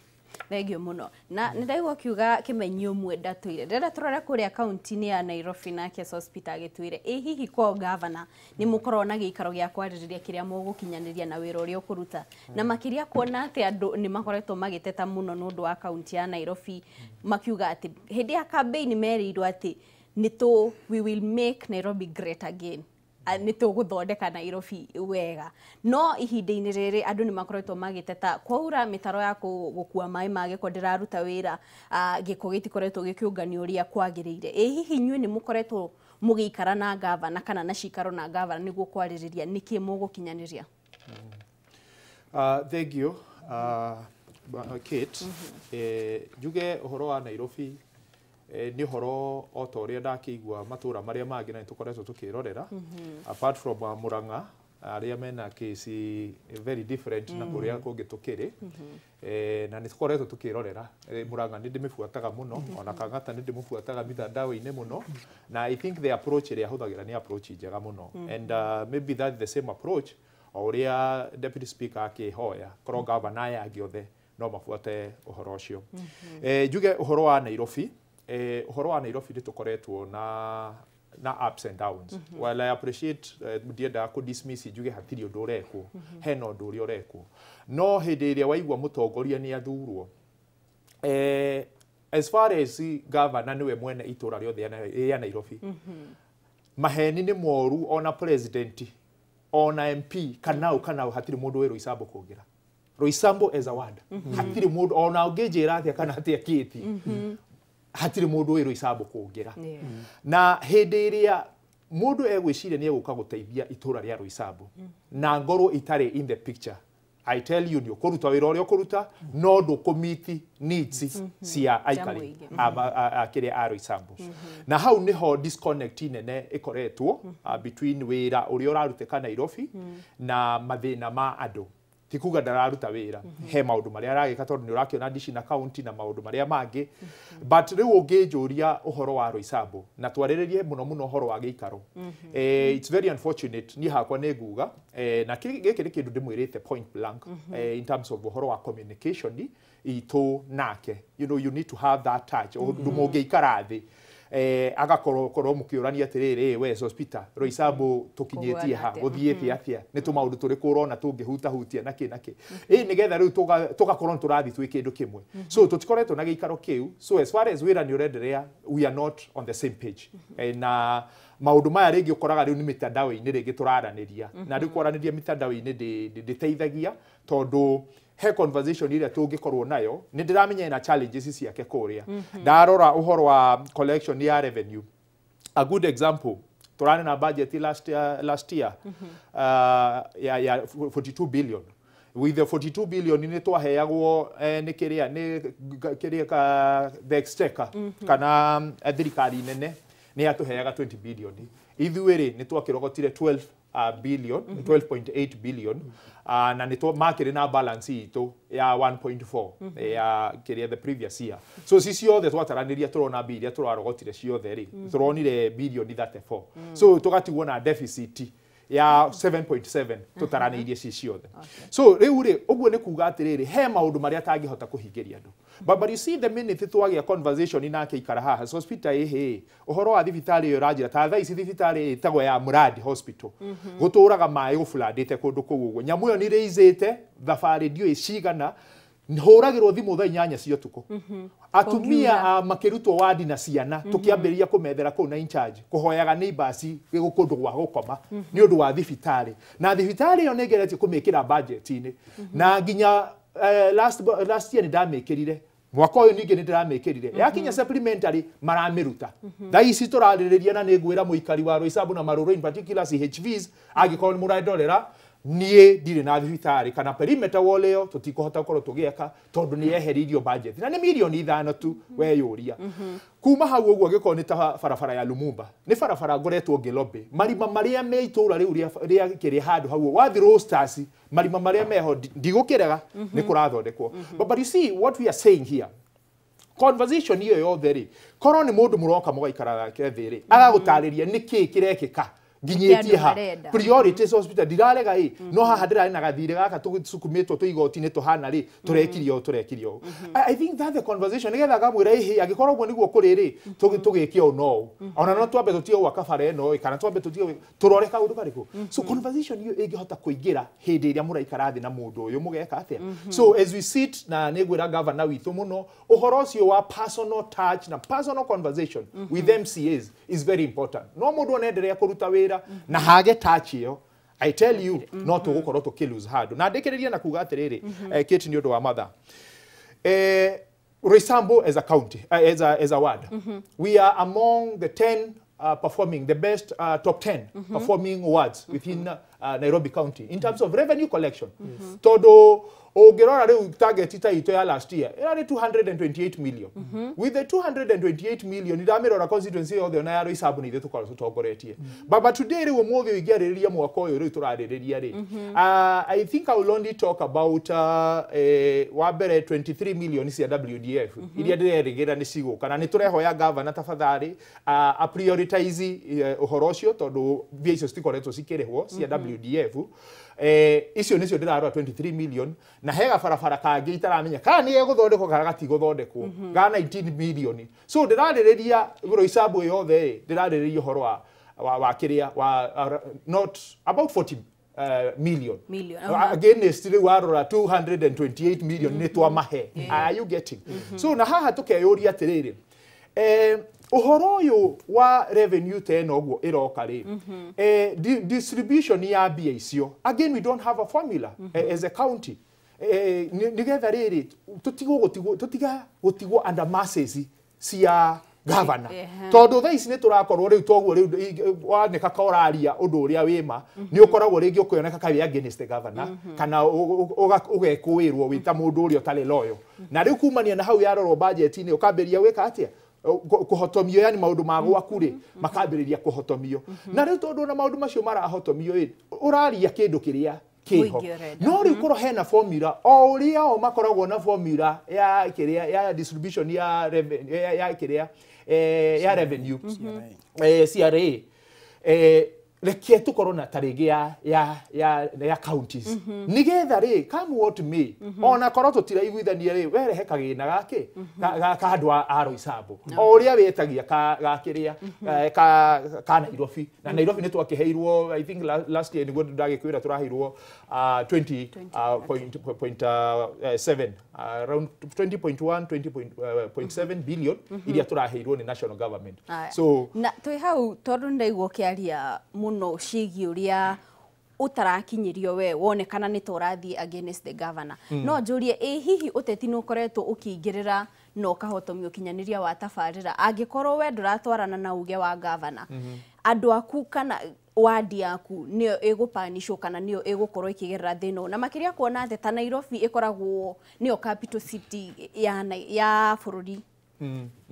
Thengio muno. Na nĩ ndaigua ũkiuga Kĩmenyi ũmwe ndatũire. Ndĩrenda tũrore kũrĩa kaunti-inĩ ya Nairobi nake Sospeter agĩtwĩre ĩ hihi kwao gavana nĩ mũkoragwo na gĩikaro gĩa kwarĩrĩria kĩrĩa mũgũkinyanĩria na wĩra ũrĩa ũkũruta, na makĩria kuona atĩ andũ nĩ makoretwo magĩteta mũno nĩ ũndũ wa kaunti ya Nairobi, makiuga atĩ hĩndĩ ya campaign merĩirwo atĩ nĩ tũ we will make Nairobi great again, nĩ tũgũthondeka Nairobi wega, no ihinda-inĩ rĩrĩ andũ nĩ makoretwo magĩteta kwaura mĩtaro ya gũkua maĩ ma gĩko ndĩraruta wĩra, gĩko gĩtikoretwo gĩkĩũnganio ũrĩa kwagĩrĩire. Ĩ hihi inyuĩ nĩ mũkoretwo mũgĩikara na gavana kana na cikaro na gavana nĩguo kwarĩrĩria nĩkĩ mũgũkinyanĩria? Thank you, Kate. Njuge ũhoro wa Nairobi nĩ ũhoro o ta ũrĩa ndakĩigua matũra marĩa mangĩ na nĩtũkoretwo tũkĩrorera, apart from Murang'a arĩa mena case very different na kũrĩa kũngĩ tũkĩrĩ, na nĩ tũkoretwo tũkĩrorera. Murang'a nĩ ndĩmĩbuataga mũno, ona Kang'ata nĩ ndĩmũbuataga mitandao-inĩ mũno, na I think the approach ĩrĩa ahũthagĩra nĩ approach njega mũno, and maybe that the same approach o ũrĩa deputy speaker akĩhoya korwo gavana aya angĩ othe no mabuate ũhoro ũcio. Njuge ũhoro wa Nairobi, ũhoro wa Nairobi nĩ tũkoretwo na ups and downs. While I appreciate, ndiendaga kũ dismiss njuge hatirĩ ũndũ ũrekwo, hena ũndũ ũrĩa ũrekwo, no hĩndĩ ĩrĩa waigua mũtongoria nĩ athurwo, as far as governor nĩwe mwene itũra rĩothe rĩa Nairobi, maheni nĩ moru, ona president ona MP kanau kanau hatirĩ mũndũ wĩ Roysambu kũngĩra Roysambu as a ward. Hatirĩ mũndũ ona ũngĩnjĩra atĩa kana atĩa kĩti, hatirĩ mũndũ wĩ Roysambu kũngĩra. Na hĩndĩ ĩrĩa mũndũ egwĩciria nĩ egũka gũteithia itũra rĩa Roysambu na ngorwo itarĩ in the picture, I tell you nĩ ũkũruta wĩra ũrĩa ũkũruta no ndũkũmiti needs cia aikari a kĩrĩa a Roysambu. Na hau nĩho disconnect nene ĩkoretwo between wĩra ũrĩa ũrarutĩka Nairobi na mathĩna ma andũ. Ti kuga ndararuta wĩra, he maũndũ marĩa aragĩka tondũ nĩ ũrakĩona ndici na county na maũndũ marĩa mangĩ, but rĩu ũngĩnjũria ũhoro wa Roysambu na twarĩrĩrie mũno mũno ũhoro wa gĩikaro, it's very unfortunate. Niĩ hakwa nĩ nguga, na gĩkĩ nĩ kĩndũ ndĩmwĩrĩte point blank, in terms of ũhoro wa communication itũ nake, you know, you need to have that touch, ũndũ mũngĩikara thĩ, agakorwo korwo mũkĩũrania atĩrĩrĩ, we Sospeter, Roysambu tũkinyĩtie ha, gũthiĩte atĩa, nĩ tũmaũndũ tũrĩkũ ũrona tũngĩhutahutia na kĩ na kĩ, ĩ nĩgetha rĩu tũgakorwo nĩ tũrathiĩ twĩ kĩndũ kĩmwe. So tũtikoretwo na gĩikaro kĩu. So as far as wĩra nĩ ũrenderea, we are not on the same page. Na maũndũ maya rĩngĩ ũkoraga rĩu nĩ mĩtandao-inĩ rĩngĩ tũraranĩria, na rĩu kwaranĩria mĩtandao-inĩ ndĩteithagia tondũ he conversation ĩrĩa tũngĩkorwo nayo nĩ ndĩramenya ena challenges ciake kũrĩa. Ndarora ũhoro wa collection ya revenue, a good example, tũrarĩ na budget last year ya 42 billion. With the 42 billion nĩ twaheagwo nĩ kĩrĩa nĩ kĩrĩa ka the exchequer kana thirikari nene nĩ yatũheaga 20 billion. Ithuĩ rĩ nĩ twakĩrogotire 12 billion, 12.8 billion, na nĩ makĩrĩ na balance itũ ya 1.4 ya kĩrĩa the previous year. So ci ciothe twataranĩria tũrona mbia iria tũrarogotire ciothe rĩ, tũronire bilioni 34, so tũgatigwo na deficit ya 7.7 tũtaranĩirie ci ciothe. So rĩu rĩ ũguo nĩ kuga atĩrĩrĩ, he maũndũ marĩa atangĩhota kũhingĩria andũ, but you see the minute twagĩa conversation nake ikara haha Sospeter, ĩhĩ ũhoro wa thibitarĩ ĩyo ũranjĩra ta thaa ici thibitarĩ ĩtagwo ya Muradi Hospital gũtũraga maĩ gũbulandĩte kũndũ kũu ũguo, nyamũ ĩyo nĩ rĩizĩte thabarĩ ndiũĩ cigana, hũragĩrwo thimũ thaa 8 cia ũtukũ, atumia makĩrutwo wadi na ciana tũkĩambĩrĩria kũmethera kũu na in charge kũhoyaga neighbors kũndũ gwa gũkoma nĩ ũndũ wa thibitarĩ, na thibitarĩ ĩyo nĩ ngeretie kũmĩkĩra budget-inĩ na nginya last year nĩ ndamĩkĩrire, mwaka ũyũ ningĩ nĩ ndĩramĩkĩrire, yakinya supplementary maramĩruta. Thaa ici tũrarĩrĩria na nĩ ngwĩra mũikari wa Roysambu na Marũrũ in particular CHVs, angĩkorwo nĩ mũrandorera niĩ ndirĩ na thibitarĩ kana perimeter wall ĩyo tũtikũhota gũkorwo tũgĩaka tondũ nĩ yeheririo budget na nĩ mirioni 5 tu weyũria. Kuma hau ũguo angĩkorwo nĩ ta barabara ya Lumumba, nĩ barabara ngoretwo ngĩlobby marima marĩa me itũra rĩu rĩa kĩrĩa handũ hau wathi Roasters, marima marĩa meho ndigũkĩrega nĩ kũrathondekwo. But you see what we are saying here, conversation ĩyo yothe rĩ, korwo nĩ mũndũ mũroka mũgaikara nake thĩ rĩ, agagũtarĩria nĩkĩĩ kĩrekĩka nginyĩtie ha priority hospital ndirarega ĩ no haha ndĩrarĩ na gathirĩ gaka tũsukumĩtwo tũigoti-inĩ tũhana rĩ tũrekirio ũũ. I think that the conversation nĩgetha ngamwĩra ĩhĩ angĩkorwo ũguo nĩguo kũrĩ rĩ tũgĩke ũũ no ũũ ona no twambe tũtige gwaka bara ĩno ĩ kana twambe tũtige tũrore kaũndũ karĩkũ. So conversation ĩyo ĩngĩhota kũingĩra hĩndĩ ĩrĩa mũraikara thĩ na mũndũ ũyũ mũgeka atĩa. So as we sit na nĩngwĩra governor witũ mũno ũhoro ũcio wa personal touch na personal conversation with MCAs is very important. No mũndũ onenderea kũruta wĩra na hage touch ĩyo, I tell you no tũgũkorwo tũkĩ handũ. Na ndĩkĩrĩrie na kuga atĩrĩrĩ, Kate, nĩ ũndũ wa mathaa, Roysambu as a county, as a ward, we are among the 10 performing the best top 10 performing wards within Nairobi County in terms of revenue collection. Tondũ ũngĩrora rĩu target ta itũ ya last year ĩrarĩ 228 million. With the 228 million ndamĩrora constituency yothe ona ya Roysambu nĩ ithuĩ tũkorwo tũtongoretie. But today rĩu ũmũthĩ ũngĩarĩrĩria mwaka ũyũ rĩu tũrarĩrĩria rĩ, I think I will only talk about wa mbere 23 million cia WDF iria ndĩrerĩgĩrĩra nĩ cigũka na nĩ tũrehoya governor tafadhali a prioritize ũhoro ũcio tondũ mbia icio citikoretwo cikĩrĩhwo cia WDF. Icio nĩcio ndĩrarora 23 million na hega barabara kangĩ itaramenya kana nĩ gegũthondekwo kana gatigũthondekwo ga 19 million. So ndĩrarĩrĩria Roysambu yothe ndĩrarĩrĩria ũhoro wa kĩrĩa wa not about 40 million. Against rĩu warora 228 million nĩ twamahe. Are you getting? So na haha tũkeyũria atĩrĩrĩ, ũhoro ũyũ wa revenue ta ĩno ũguo ĩroka rĩ, distribution ya mbia icio, again we don't have a formula as a county, nĩgetha rĩrĩ tũtiga gũtigwo under masses cia governor tondũ thaa ici nĩ tũrakorwo rĩu toguo rĩu wanĩka ka ũraria ũndũ ũrĩa wĩma nĩ ũkoragwo rĩngĩ ũkĩoneka ka wĩ against the governor kana ũgekũĩrwo wĩ ta mũndũ ũrĩa ũtarĩ loyal. Na rĩu kumania na hau yarorwo budget-inĩ ũkambĩrĩria gwĩka atĩa kũhotomio, yani maũndũ ma gwaku rĩ makambĩrĩria kũhotomio. Na rĩu tondũ na maũndũ macio marahotomio ĩ ũraria kĩndũ kĩrĩa kĩho no rĩu korwo hena formula o ũrĩa o makoragwo na formula ya kĩrĩa ya distribution ya ya kĩrĩa ya revenue CRA, reke tũkorwo na tarĩngĩ ya counties nĩgetha rĩ come what may ona korwo tũtiraiguithania rĩ werehe kagĩna gakĩ ka andũ a Roysambu o ũrĩa wetagia ga kĩrĩa ka Nairobi. Na Nairobi nĩ twakĩheirwo I think last year nĩguo ndagĩkwĩra tũraheirwo 20.7 around 20.1 20.7 billion iria tũraheirwo nĩ national government. So na twĩ hau tondũ ndaigua ũkĩaria mũno ciĩgiĩ ũrĩa ũtarakinyĩrio we wonekana nĩ ta ũrathiĩ against the governor. No njũrie ĩ hihi ũteti nĩ ũkoretwo ũkĩingĩrĩra na ũkahotomia ũkinyanĩria wa tabarĩra angĩkorwo we ndũratwarana na uge wa governor, andũ aku kana wadi yaku nĩyo ĩgũpanishwo kana nĩyo ĩgũkorwo ĩkĩgerera thĩna ũyũ? Na makĩria kuona atĩ ta Nairobi ĩkoragwo nĩyo capital city ya bũrũri,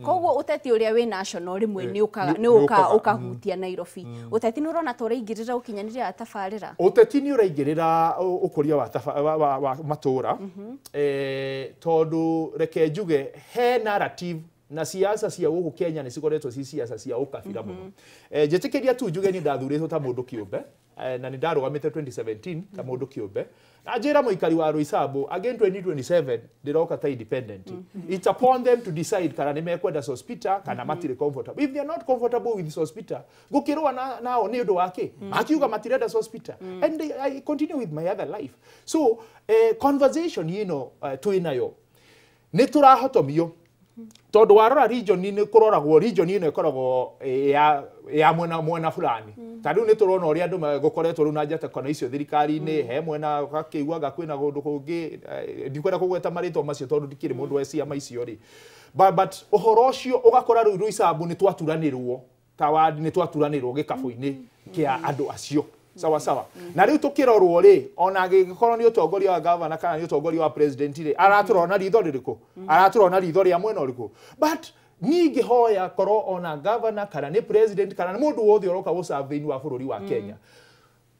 koguo ũteti ũrĩa wĩ national rĩmwe nĩ ũkahutia Nairobi. Ũteti nĩ ũrona ta ũraingĩrĩra ũkinyanĩria wa tabarĩra? Ũteti nĩ ũraingĩrĩra ũkũria wa matũra, tondũ reke njuge he narrative na siasa cia gũkũ Kenya nĩ cikoretwo ci siasa cia ũkabira mũno. Njĩtĩkĩria tu njuge nĩ ndathurĩtwo ta mũndũ kĩũmbe na nĩ ndarũgamĩte 2017 ta mũndũ kĩũmbe na njĩra mũikari wa Roysambu again 2027 ndĩroka ta independent. It's upon them to decide kana nĩ mekwenda Sospeter kana matirĩ comfortable. If they are not comfortable with Sospeter ngũkĩrũa nao nĩ ũndũ wa kĩ makiuga matirenda Sospeter and I continue with my other life. So conversation ĩno twĩ nayo nĩ tũrahotomio tondũ warora region nĩ kũroragwo region ĩno ĩkoragwo ya mwena fulani. Ta rĩu nĩ tũrona ũrĩa andũ gũkoretwo rĩu na njata kana icio thirikari-inĩ he mwena gakĩiguaga kwĩna kũndũ kũngĩ, ndikwenda kũgweta marĩtwa macio tondũ ndikĩrĩ mũndũ wa ciama icio rĩ, but ũhoro ũcio ũgakora rĩu Roysambu nĩ twaturanĩrwo ta wadi nĩ twaturanĩrwo gĩkabũ-inĩ kĩa andũ acio sawa sawa. Na rĩu tũkĩrorwo rĩ ona angĩkorwo nĩ ũtongoria wa governor kana nĩ ũtongoria wa president rĩ aratũrora na ritho rĩrĩkũ, aratũrora na ritho rĩa mwena ũrĩkũ. But niĩ ingĩhoya korwo ona governor kana nĩ president kana nĩ mũndũ wothe ũroka gũserve thĩinĩ wa bũrũri wa Kenya,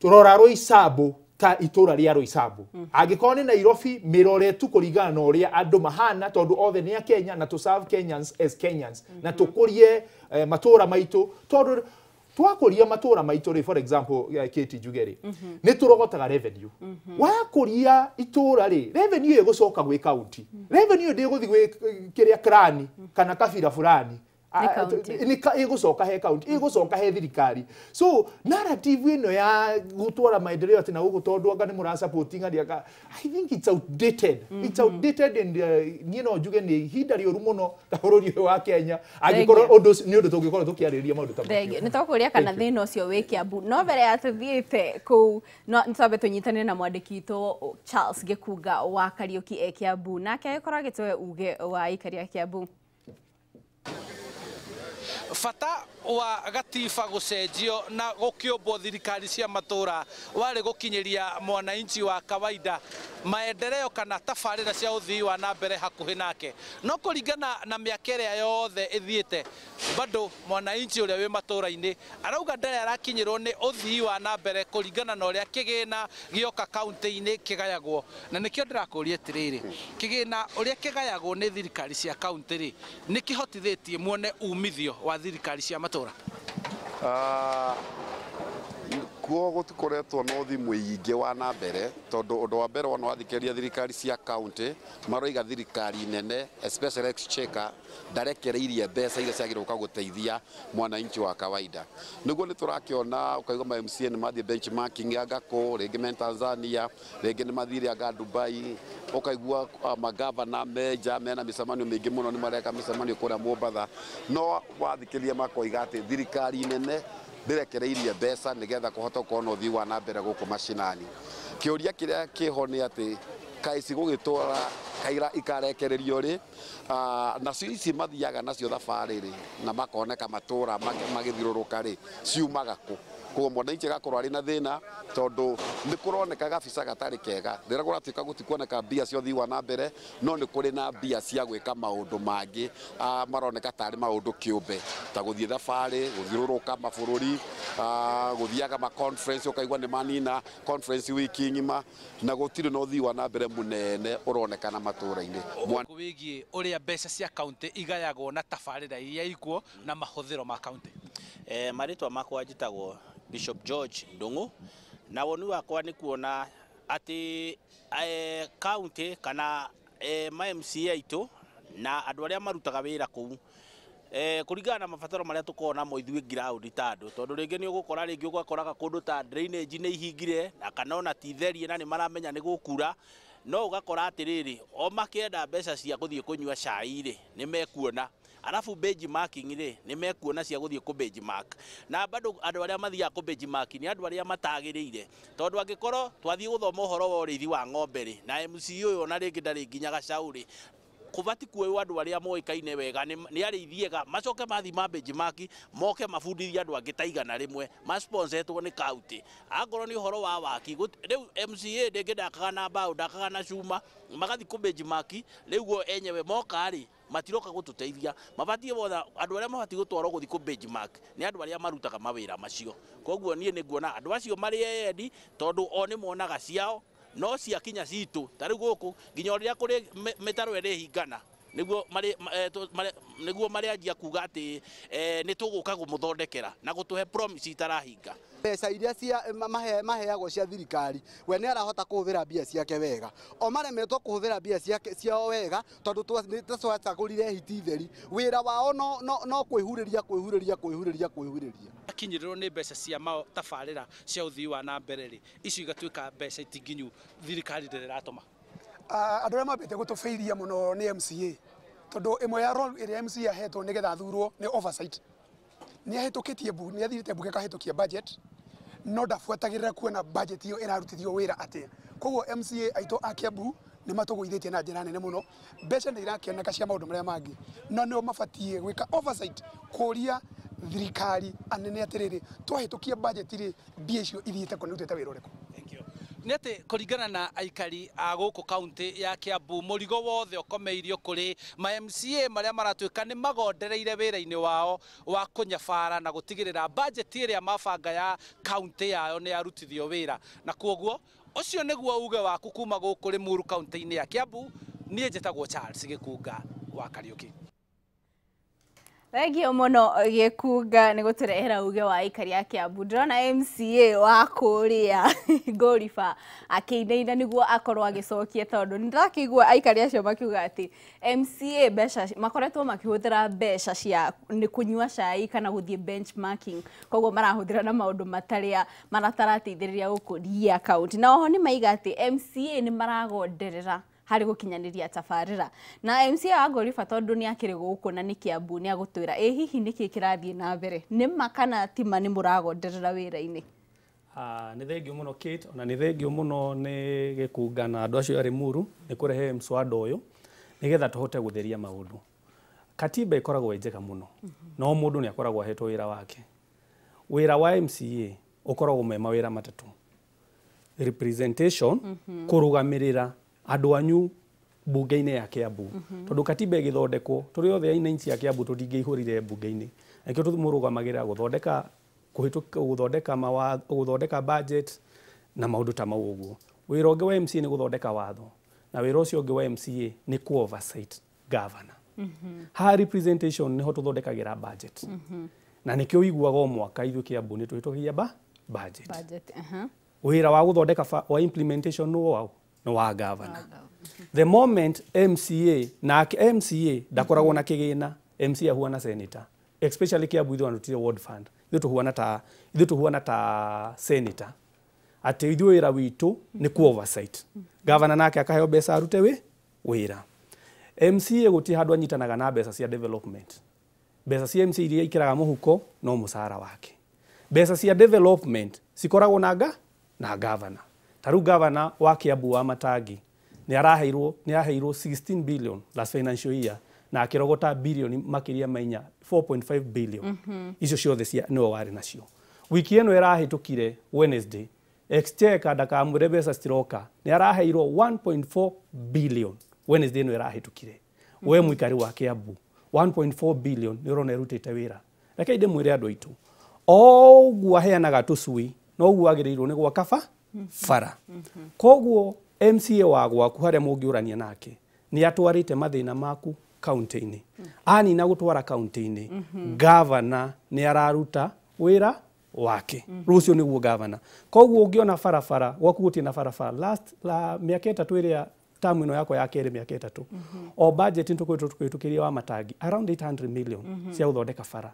tũrora Roysambu ta itũra rĩa Roysambu. Angĩkorwo nĩ Nairobi mĩrore tu kũringana na ũrĩa andũ mahana tondũ othe nĩ a Kenya na to serve Kenyans as Kenyans na tũkũrie matũra maitũ tondũ Twakũria matũra maitũ rĩ, for example, Kate njuge rĩ, nĩ tũrogotaga revenue. Wakũria itũra rĩ, revenue ĩgũcoka gwĩ county, revenue ndĩgũthiĩ gwĩ kĩrĩa krani kana kabira fulani. Ĩgũcoka he county, ĩgũcoka he thirikari. So narrative ĩno ya gũtwara maendeleo atĩ na gũkũ tondũ anga nĩ mũra ng'ania, I think it's outdated. It's outdated and niĩ no njuge nĩ ihinda rĩũru mũno ta bũrũri ũyũ wa Kenya angĩkorwo ũndũ nĩ ũndũ tũngĩkorwo tũkĩarĩrĩria maũndũ ta macio. Nĩ tũkũria kana thĩna ũcio wĩ Kiambu, no mbere ya tũthiĩte kũu no twambe tũnyitane na mwandĩki witũ Charles Gĩkunga wa Kariũki e Kiambu, nake agĩkorwo agĩtũhe uge wa aikari a Kiambu. Bata wa gatiba gũcenjio na gũkĩũmbwo thirikari cia matũra warĩ gũkinyĩria mwananchi wa kawaida maendeleo kana tabarĩra cia ũthii wa na mbere hakuhĩ nake. No kũringana na mĩaka ĩrĩa yothe ĩthiĩte, bado mwananchi ũrĩa wĩ matũra-inĩ arauga ndarĩ arakinyĩrwo nĩ ũthii wa na mbere kũringana na ũrĩa kĩgĩna gĩoka kaunti-inĩ kĩgayagwo. Na nĩkĩo ndĩrakũria atĩrĩrĩ, kĩgĩna ũrĩa kĩgayagwo nĩ thirikari cia kaunti rĩ, nĩ kĩhotithĩtie muone umithio wa thirikari cia matũra? Kuo gũtikoretwo na ũthii mũingĩ wa na mbere tondũ ũndũ wa mbere wona wathikĩrĩria thirikari cia county maroiga thirikari nene especially exchequer ndarekereirie mbeca iria ciagĩrĩirwo gũka gũteithia mwananchi wa kawaida. Nĩguo nĩ tũrakĩona ũkaigua ma MCA nĩ mathiĩ benchmarking anga kũ, rĩngĩ me Tanzania, rĩngĩ nĩ mathire anga Dubai, ũkaigua magavana menja mena mĩcemanio mĩingĩ mũno, nĩ mareka mĩcemanio kũrĩa Mombatha, no wathikĩrĩria makoiga atĩ thirikari nene ndirekereirie mbeca nigetha kũhota gũkorwo na ũthii wa na mbere gũkũ macinani. Kĩũria kĩrĩa kĩho nĩ atĩ kaĩ cigũgĩtwara kaira ikarekererio rĩ, nacio ici mathiaga nacio thabarĩ rĩ na makoneka matũra magĩthiũrũrũka rĩ, ciumaga kũ? Koguo mwananchi agakorwo arĩ na thĩna tondũ nĩ kũroneka gabica gatarĩ kega. Rĩrĩa kũratuĩka gũtikuoneka mbia cia ũthii wa na mbere, no nĩ kũrĩ na mbia cia gwĩka maũndũ mangĩ maroneka tarĩ maũndũ kĩũmbe ta gũthiĩ thabarĩ, gũthiũrũrũka mabũrũri, gũthiaga ma conference, ũkaigua nĩ manina conference wiki ng'ima, na gũtirĩ na ũthii wa na mbere mũnene ũronekana matũra-inĩ. Wĩgiĩ ũrĩa mbeca cia kaunti igayagwo na tabarĩra iria ikuo na mahũthĩro ma kaunti. Marĩtwa makwa njĩtagwo Bishop George Ndung'u, na woni wakwa nĩ kuona atĩ county kana ma MCA aitũ na andũ arĩa marutaga wĩra kũu kũringana na mabataro marĩa tũkoragwo namo ithuĩ ground ta andũ, tondũ rĩngĩ nĩ ũgũkora rĩngĩ ũgakoraga kũndũ ta drainage nĩ ihingire na kana ona ti therie na nĩ maramenya nĩ gũkura, no ũgakora atĩrĩrĩ o makĩenda mbeca cia gũthiĩ kũnyua cai rĩ nĩ mekuona, arabu benchmarking rĩ nĩ mekuona cia gũthiĩ kũ benchmark, na bado andũ arĩa mathiaga kũ benchmark nĩ andũ arĩa matagĩrĩire, tondũ angĩkorwo twathiĩ gũthoma ũhoro wa ũrĩithi wa ng'ombe rĩ na MCA ũyũ ona rĩngĩ ndarĩ nginya gacaũ rĩ, kũbati kuoywo andũ arĩa moĩkaine wega nĩ arĩithi ega, macoke mathiĩ ma benchmark moke mabundithie andũ angĩ ta 100 masponsetwo nĩ county. Angorwo nĩ ũhoro wa waki rĩu MCA rĩngĩ ndakaga na mbaũ, ndakaga na cuma, magathiĩ kũ benchmark rĩu o enyewe moka rĩ matiroka gũtũteithia. Mabatiĩ wothe andũ arĩa mabatiĩ gũtwarwo gũthiĩ kũ benchmark nĩ andũ arĩa marutaga mawĩra macio. Koguo niĩ nĩ nguona andũ acio marĩ eyendi tondũ o nĩ monaga ciao no ciakinya citũ ta rĩu gũkũ nginya ũrĩa kũrĩ mĩtaro ĩrĩhingana nĩguo marĩanjia kuga atĩ nĩ tũgũka kũmũthondekera na gũtũhe promise itarahinga. Mbeca iria cia maheagwo cia thirikari we nĩ arahota kũhũthĩra mbia ciake wega, o maremetwo kũhũthĩra mbia ciake ciao wega tondũ twacagũrire hiti theri, wĩra wao no kwĩhurĩria kwĩhurĩria kwĩhurĩria kwĩhurĩria. Akinyĩrĩrwo nĩ mbeca cia tabarĩra cia ũthii wa na mbere rĩ, icio igatuĩka mbeca itinginyu thirikari ndĩrĩ ĩratũma. Andũ arĩa mambĩte gũtũbĩiria mũno nĩ MCA, tondũ ĩmwe ya role ĩrĩa MCA ahetwo nĩgetha athurwo nĩ oversight. Nĩ ahĩtũkĩtie nĩ athirĩte mbunge akahĩtũkia budget, no ndabuatagĩrĩra kuona budget ĩyo ĩrarutithio wĩra atĩa. Koguo MCA aitũ a Kiambu nĩ matũgũithĩtie na njĩra nene mũno. Mbeca nĩ irakĩoneka cia maũndũ marĩa mangĩ, no nĩo mabatiĩ gwĩka oversight, kũria thirikari anene atĩrĩrĩ, twahĩtũkia budget rĩ, mbia icio ithiĩte kũ, nĩ irutĩte wĩra ũrĩkũ? Nĩ atĩ kũringana na aikari a gũkũ kaunti ya Kiambu, mũrigo wothe ũkomeirio kũrĩ ma MCA marĩa maratuĩka nĩ magondereire wĩra-inĩ wao wa kũnyabara na gũtigĩrĩra budget ĩrĩa mabanga ya kaunti yao nĩ yarutithio wĩra, na kuoguo ũcio nĩguo uge waku kuma gũkũ Limuru kaunti-inĩ ya Kiambu. Niĩ njĩtagwo Charles Gĩkunga wa Kariũki. Thengio muno Gĩkunga nĩ gũtũrehera uge wa aikari a Kiambu. Ndĩrona MCA wa kũrĩa Ngũriba akĩinaina nĩguo akorwo agĩcokia, tondũ nĩndĩrakĩigua aikari acio makiuga atĩ MCA mbeca makoretwo makĩhũthĩra mbeca cia nĩ kũnyua cai kana gũthiĩ benchmarking, koguo marahũthĩra na maũndũ matarĩa maratarateithĩrĩria gũkũria kaunti. Na oho nĩ maiga atĩ MCA nĩ maragonderera harĩ gũkinyanĩria tabarĩra. Na MCA wa Ngũriba tondũ nĩ akĩrĩ gũkũ na nĩ Kiambu nĩ agũtwĩra ĩ hihi nĩkĩ kĩrathiĩ na mbere, nĩ ma kana ti ma nĩ mũragonderera wĩra-inĩ? Nĩ thengio mũno Kate, ona nĩ thengio mũno nĩ Gĩkunga na andũ acio a Limuru nĩ kũrehe mswada ũyũ nĩgetha tũhote gũtheria maũndũ. Katiba ĩkoragwo ĩ njega mũno, no mũndũ nĩ akoragwo ahetwo wĩra wake. Wĩra wa MCA ũkoragwo me mawĩra matatũ: representation, kũrũgamĩrĩra andũ anyu bunge-inĩ ya Kiambu, tondũ katiba ĩgĩthondekwo tũrĩ othe aina inchi ya Kiambu tũtingĩihũrire bunge-inĩ, nakĩo tũmũrũgamagĩrĩra gũthondeka kũhĩtũka gũthondeka mawatho, gũthondeka budget na maũndũ ta mau ũguo. Wĩra ũngĩ wa MCA nĩ gũthondeka watho, na wĩra ũcio ũngĩ wa MCA nĩ ku oversight governor. Ha representation nĩho tũthondekagĩra budget, na nĩkĩo ũiguaga o mwaka ithuĩ Kiambu nĩ tũhĩtũkagia budget. Budget. Wĩra wa gũthondeka wa implementation nĩ wao, nĩ wa governor. The moment MCA nake MCA ndakoragwo na kĩgĩna, MCA ahuana senator, especially Kiambu ithuĩ andũ ward fund, ithuĩ tũhuana ta senator, atĩ ithuĩ wĩra witũ nĩ ku oversight. Governor nake akaheo mbeca arute wĩra. MCA gũtirĩ handũ anyitanaga na mbeca cia development. Mbeca cia MCA iria ikĩraga mũhuko no mũcara wake. Mbeca cia development cikoragwo na na governor. Ta rĩu governor wa Kiambu wa Matangi nĩ araheirwo 16 billion last financial year, na akĩrogota bilioni makĩria ma inya 4.5 billion. Icio ciothe cia nĩwe warĩ nacio. Wiki ĩno ĩrahĩtũkire Wednesday, Exchequer ndakamwĩre mbeca citiroka, nĩ araheirwo 1.4 billion Wednesday ĩno ĩrahĩtũkire. We mũikari wa Kiambu 1.4 billion nĩ ũrona ĩrutĩte wĩra. Reke ndĩmwĩre andũ aitũ, o ũguo aheanaga tũcui noguo agĩrĩirwo nĩ gwaka bara. Koguo MCA wa gwaku harĩa mũngĩũrania nake nĩ atwarĩte mathĩna maku kaunti-inĩ. Anina gũtwara kaunti-inĩ, governor nĩ araruta wĩra wake. Rũciũ nĩguo governor. Koguo ũngĩona barabara gwaku gũtirĩ na barabara last la mĩaka ĩtatũ ĩrĩa tamu ĩno yakwa ya kerĩ mĩaka ĩtatũ, o budget nĩtũkoretwo tũkĩhĩtũkĩria wa Matangi around 800 million cia gũthondeka bara,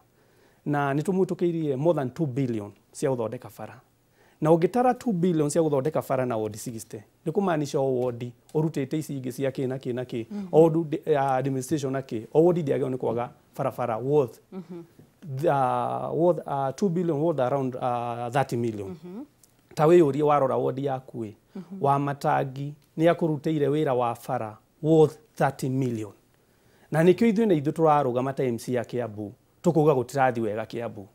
na nĩtũmũhĩtũkĩirie more than 2 billion cia gũthondeka bara. Na ũngĩtara 2 billion cia gũthondeka bara na ward 60 nĩ kũmaanisha o ward ũrutĩte ici ingĩ cia kĩ na kĩ na kĩ, o ward administration na kĩ, o ward ndĩagĩrĩirwo nĩ kwaga barabara worth 2 billion worth around 30 million. Ta wĩyũrie warora ward yaku ĩ, wa Matangi nĩ akũrutĩire wĩra wa bara worth 30 million. Na nĩkĩo ithuĩ na ithuĩ tũrarũgama ta MCA ya Kiambu tũkauga gũtirathi wega Kiambu,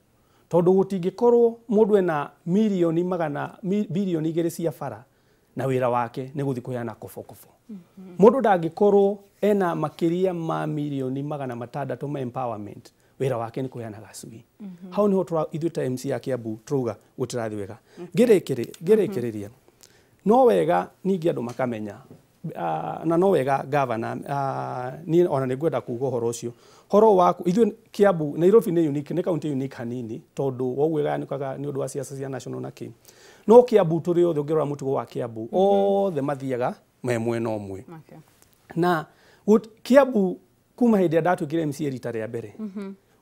tondũ gũtingĩkorwo mũndũ ena milioni magana bilioni igĩrĩ cia bara na wĩra wake nĩ gũthiĩ kũheana kobokobo. Mũndũ ndangĩkorwo ena makĩria ma milioni 600 ma empowerment, wĩra wake nĩ kũheana gacui. Hau nĩho ithuĩ ta MCA ya Kiambu tũrauga gũtirathi wega. Ngĩrĩkĩrĩria, no wega ningĩ andũ makamenya, na no wega governor, niĩ ona nĩngwenda kuga ũhoro ũcio horo waku. Ithuĩ Kiambu, Nairobi nĩ unique, nĩ county unique hanini tondũ woguo ĩgayanĩkaga nĩ ũndũ wa siasa cia national na kĩ, no Kiambu tũrĩ othe ũngĩrora mũtugo wa Kiambu othe mathiaga me mwena ũmwe. Na Kiambu kuma hĩndĩ ĩrĩa ndatuĩkire MCA rita rĩa mbere,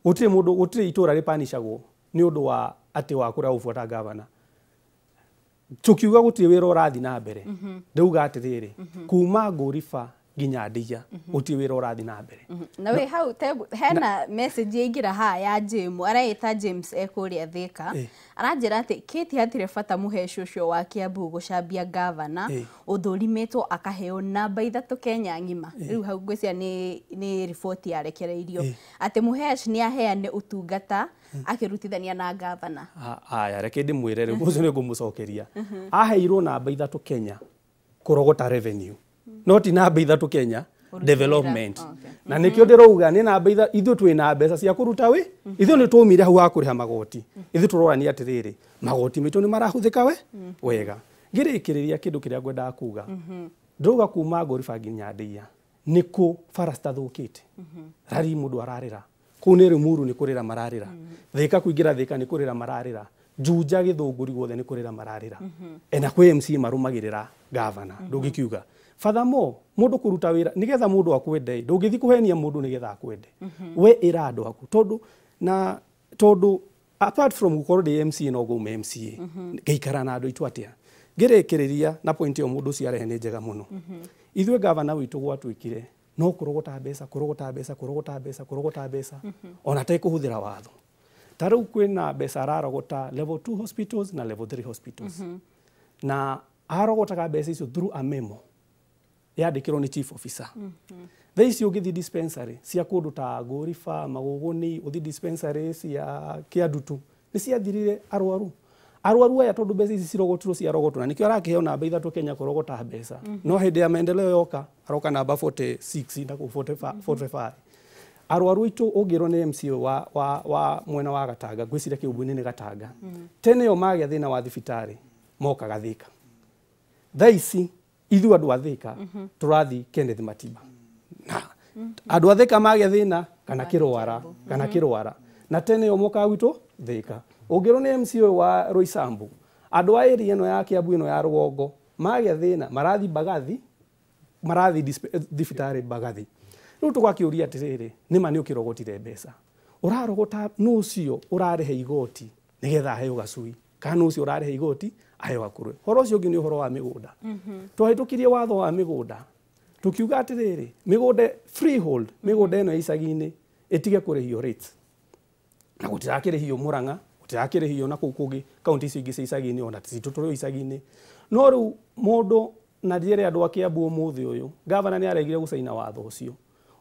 gũtirĩ mũndũ, gũtirĩ itũra rĩpanicagwo nĩ ũndũ wa atĩ wa kũrĩa gũbuata governor. Tukiuga gũtirĩ wĩra ũrathiĩ na mbere, ndauga atĩrĩrĩ, kuma Ngũriba nginya Ndia gũtirĩ wĩra ũrathiĩ na mbere. Na wĩ hau hena message yaingĩra haha ya James, areĩta James ekũrĩa Thika, aranjĩra atĩ Kate hatirĩ bata mũheci ũcio wa Kiambu gũcambia governor ũthũrimĩtwo akaheo namba 3 Kenya ng'ima. Rĩu hau ngwĩciria nĩ riboti yarekereirio atĩ mũheci nĩ aheane ũtungata akĩrutithania na governor. Aya, reke ndĩmwĩre rĩu ũcio nĩ ngũmũcokeria. Aheirwo namba 3 Kenya kũrogota revenue, no ti namba 3 Kenya development. Na nĩkĩo ndĩrauga nĩ namba ithuĩ twĩna mbeca cia kũruta wĩ, ithuĩ nĩ twaumire hau ha kũrĩha magoti. Ithuĩ tũrorania atĩrĩrĩ, magoti maitũ nĩ marahũthĩka we wega. Ngĩrĩkĩrĩria kĩndũ kĩrĩa ngwendaga kuga, ndĩrauga kuma Ngũriba nginya Ndia nĩ kũ bara citathũkĩte, rari mũndũ ararĩra. Kũu nĩ Limuru nĩ kũrĩra mararĩra, Thika kũingĩra Thika nĩ kũrĩra mararĩra, Juja Gĩthũngũri guothe nĩ kũrĩra mararĩra. Ena kwĩ MCA marũmagĩrĩra gavana, ndũngĩkiuga. Furthermore, mũndũ kũruta wĩra nĩgetha mũndũ akwende, ndũngĩthiĩ kũhenia mũndũ nĩgetha akwende. We ĩra andũ aku, tondũ na tondũ apart from gũkorwo ndĩ MCA no ngaume MCA, ngaikara na andũ aitũ atĩa? Ngĩrĩkĩrĩria na point ĩyo mũndũ ũcio arehe nĩ njega mũno. Ithuĩ gavana witũ gwatuĩkire no kũrogota mbeca, kũrogota mbeca, kũrogota mbeca, kũrogota mbeca, ona atekũhũthĩra watho. Ta rĩu kwĩna mbeca ararogota level 2 hospitals na level 3 hospitals, na arogotaga mbeca icio through a memo yandĩkĩrwo nĩ chief officer. Thaa ici ũngĩthiĩ dispensary cia kũndũ ta Ngũriba, Magũgũni, ũthiĩ dispensary cia Kĩandutu, nĩ ciathirire arwaru. Arwaru aya tondũ mbeca ici cirogotirwo ciarogotwo, na nĩkĩo arakĩheo namba 3 Kenya kũrogota mbeca. No hĩndĩ ya maendeleo yoka aroka namba 46 na kũu 45. Arwaru aitũ ũngĩrwo nĩ MCA wa mwena wa Gatanga, ngwĩciria Kĩũmbu-inĩ nĩ Gatanga, tene o magĩa thĩna wa thibitarĩ mokaga Thika. Thaa ici ithuĩ andũ a Thika tũrathiĩ Kenneth Matiba. Na andũ a Thika magĩa thĩna kana kĩrwara, kana kĩrwara, na tene o mokaga gwitũ Thika. Ũngĩrwo nĩ MCA wa Roysambu, andũ a area ĩno ya Kiambu ĩno ya rũgongo magĩa thĩna marathiĩ Mbagathi, marathiĩ thibitarĩ Mbagathi. Rĩu tũgakĩũria atĩrĩrĩ, nĩma nĩ ũkĩrogotire mbeca, ũrarogota nũ ũcio ũrarĩha igoti nĩgetha aheo gacui, kana nũ ũcio ũrarĩha igoti aheo gakũrwe? Ũhoro ũcio ũngĩ nĩ ũhoro wa mĩgũnda. Twahĩtũkirie watho wa mĩgũnda, tũkiuga atĩrĩrĩ, mĩgũnda freehold, mĩgũnda ĩno ya icagi-inĩ ĩtige kũrĩhio rates, na gũtirakĩrĩhio Murang'a, gũtirakĩrĩhio na kũu kũngĩ kaunti icio ingĩ cia icagi-inĩ, ona citũ tũrĩ o icagi-inĩ. No rĩu mũndũ na njĩre andũ a Kiambu ũmũthĩ ũyũ, gavana nĩ aregire gũcaina watho ũcio.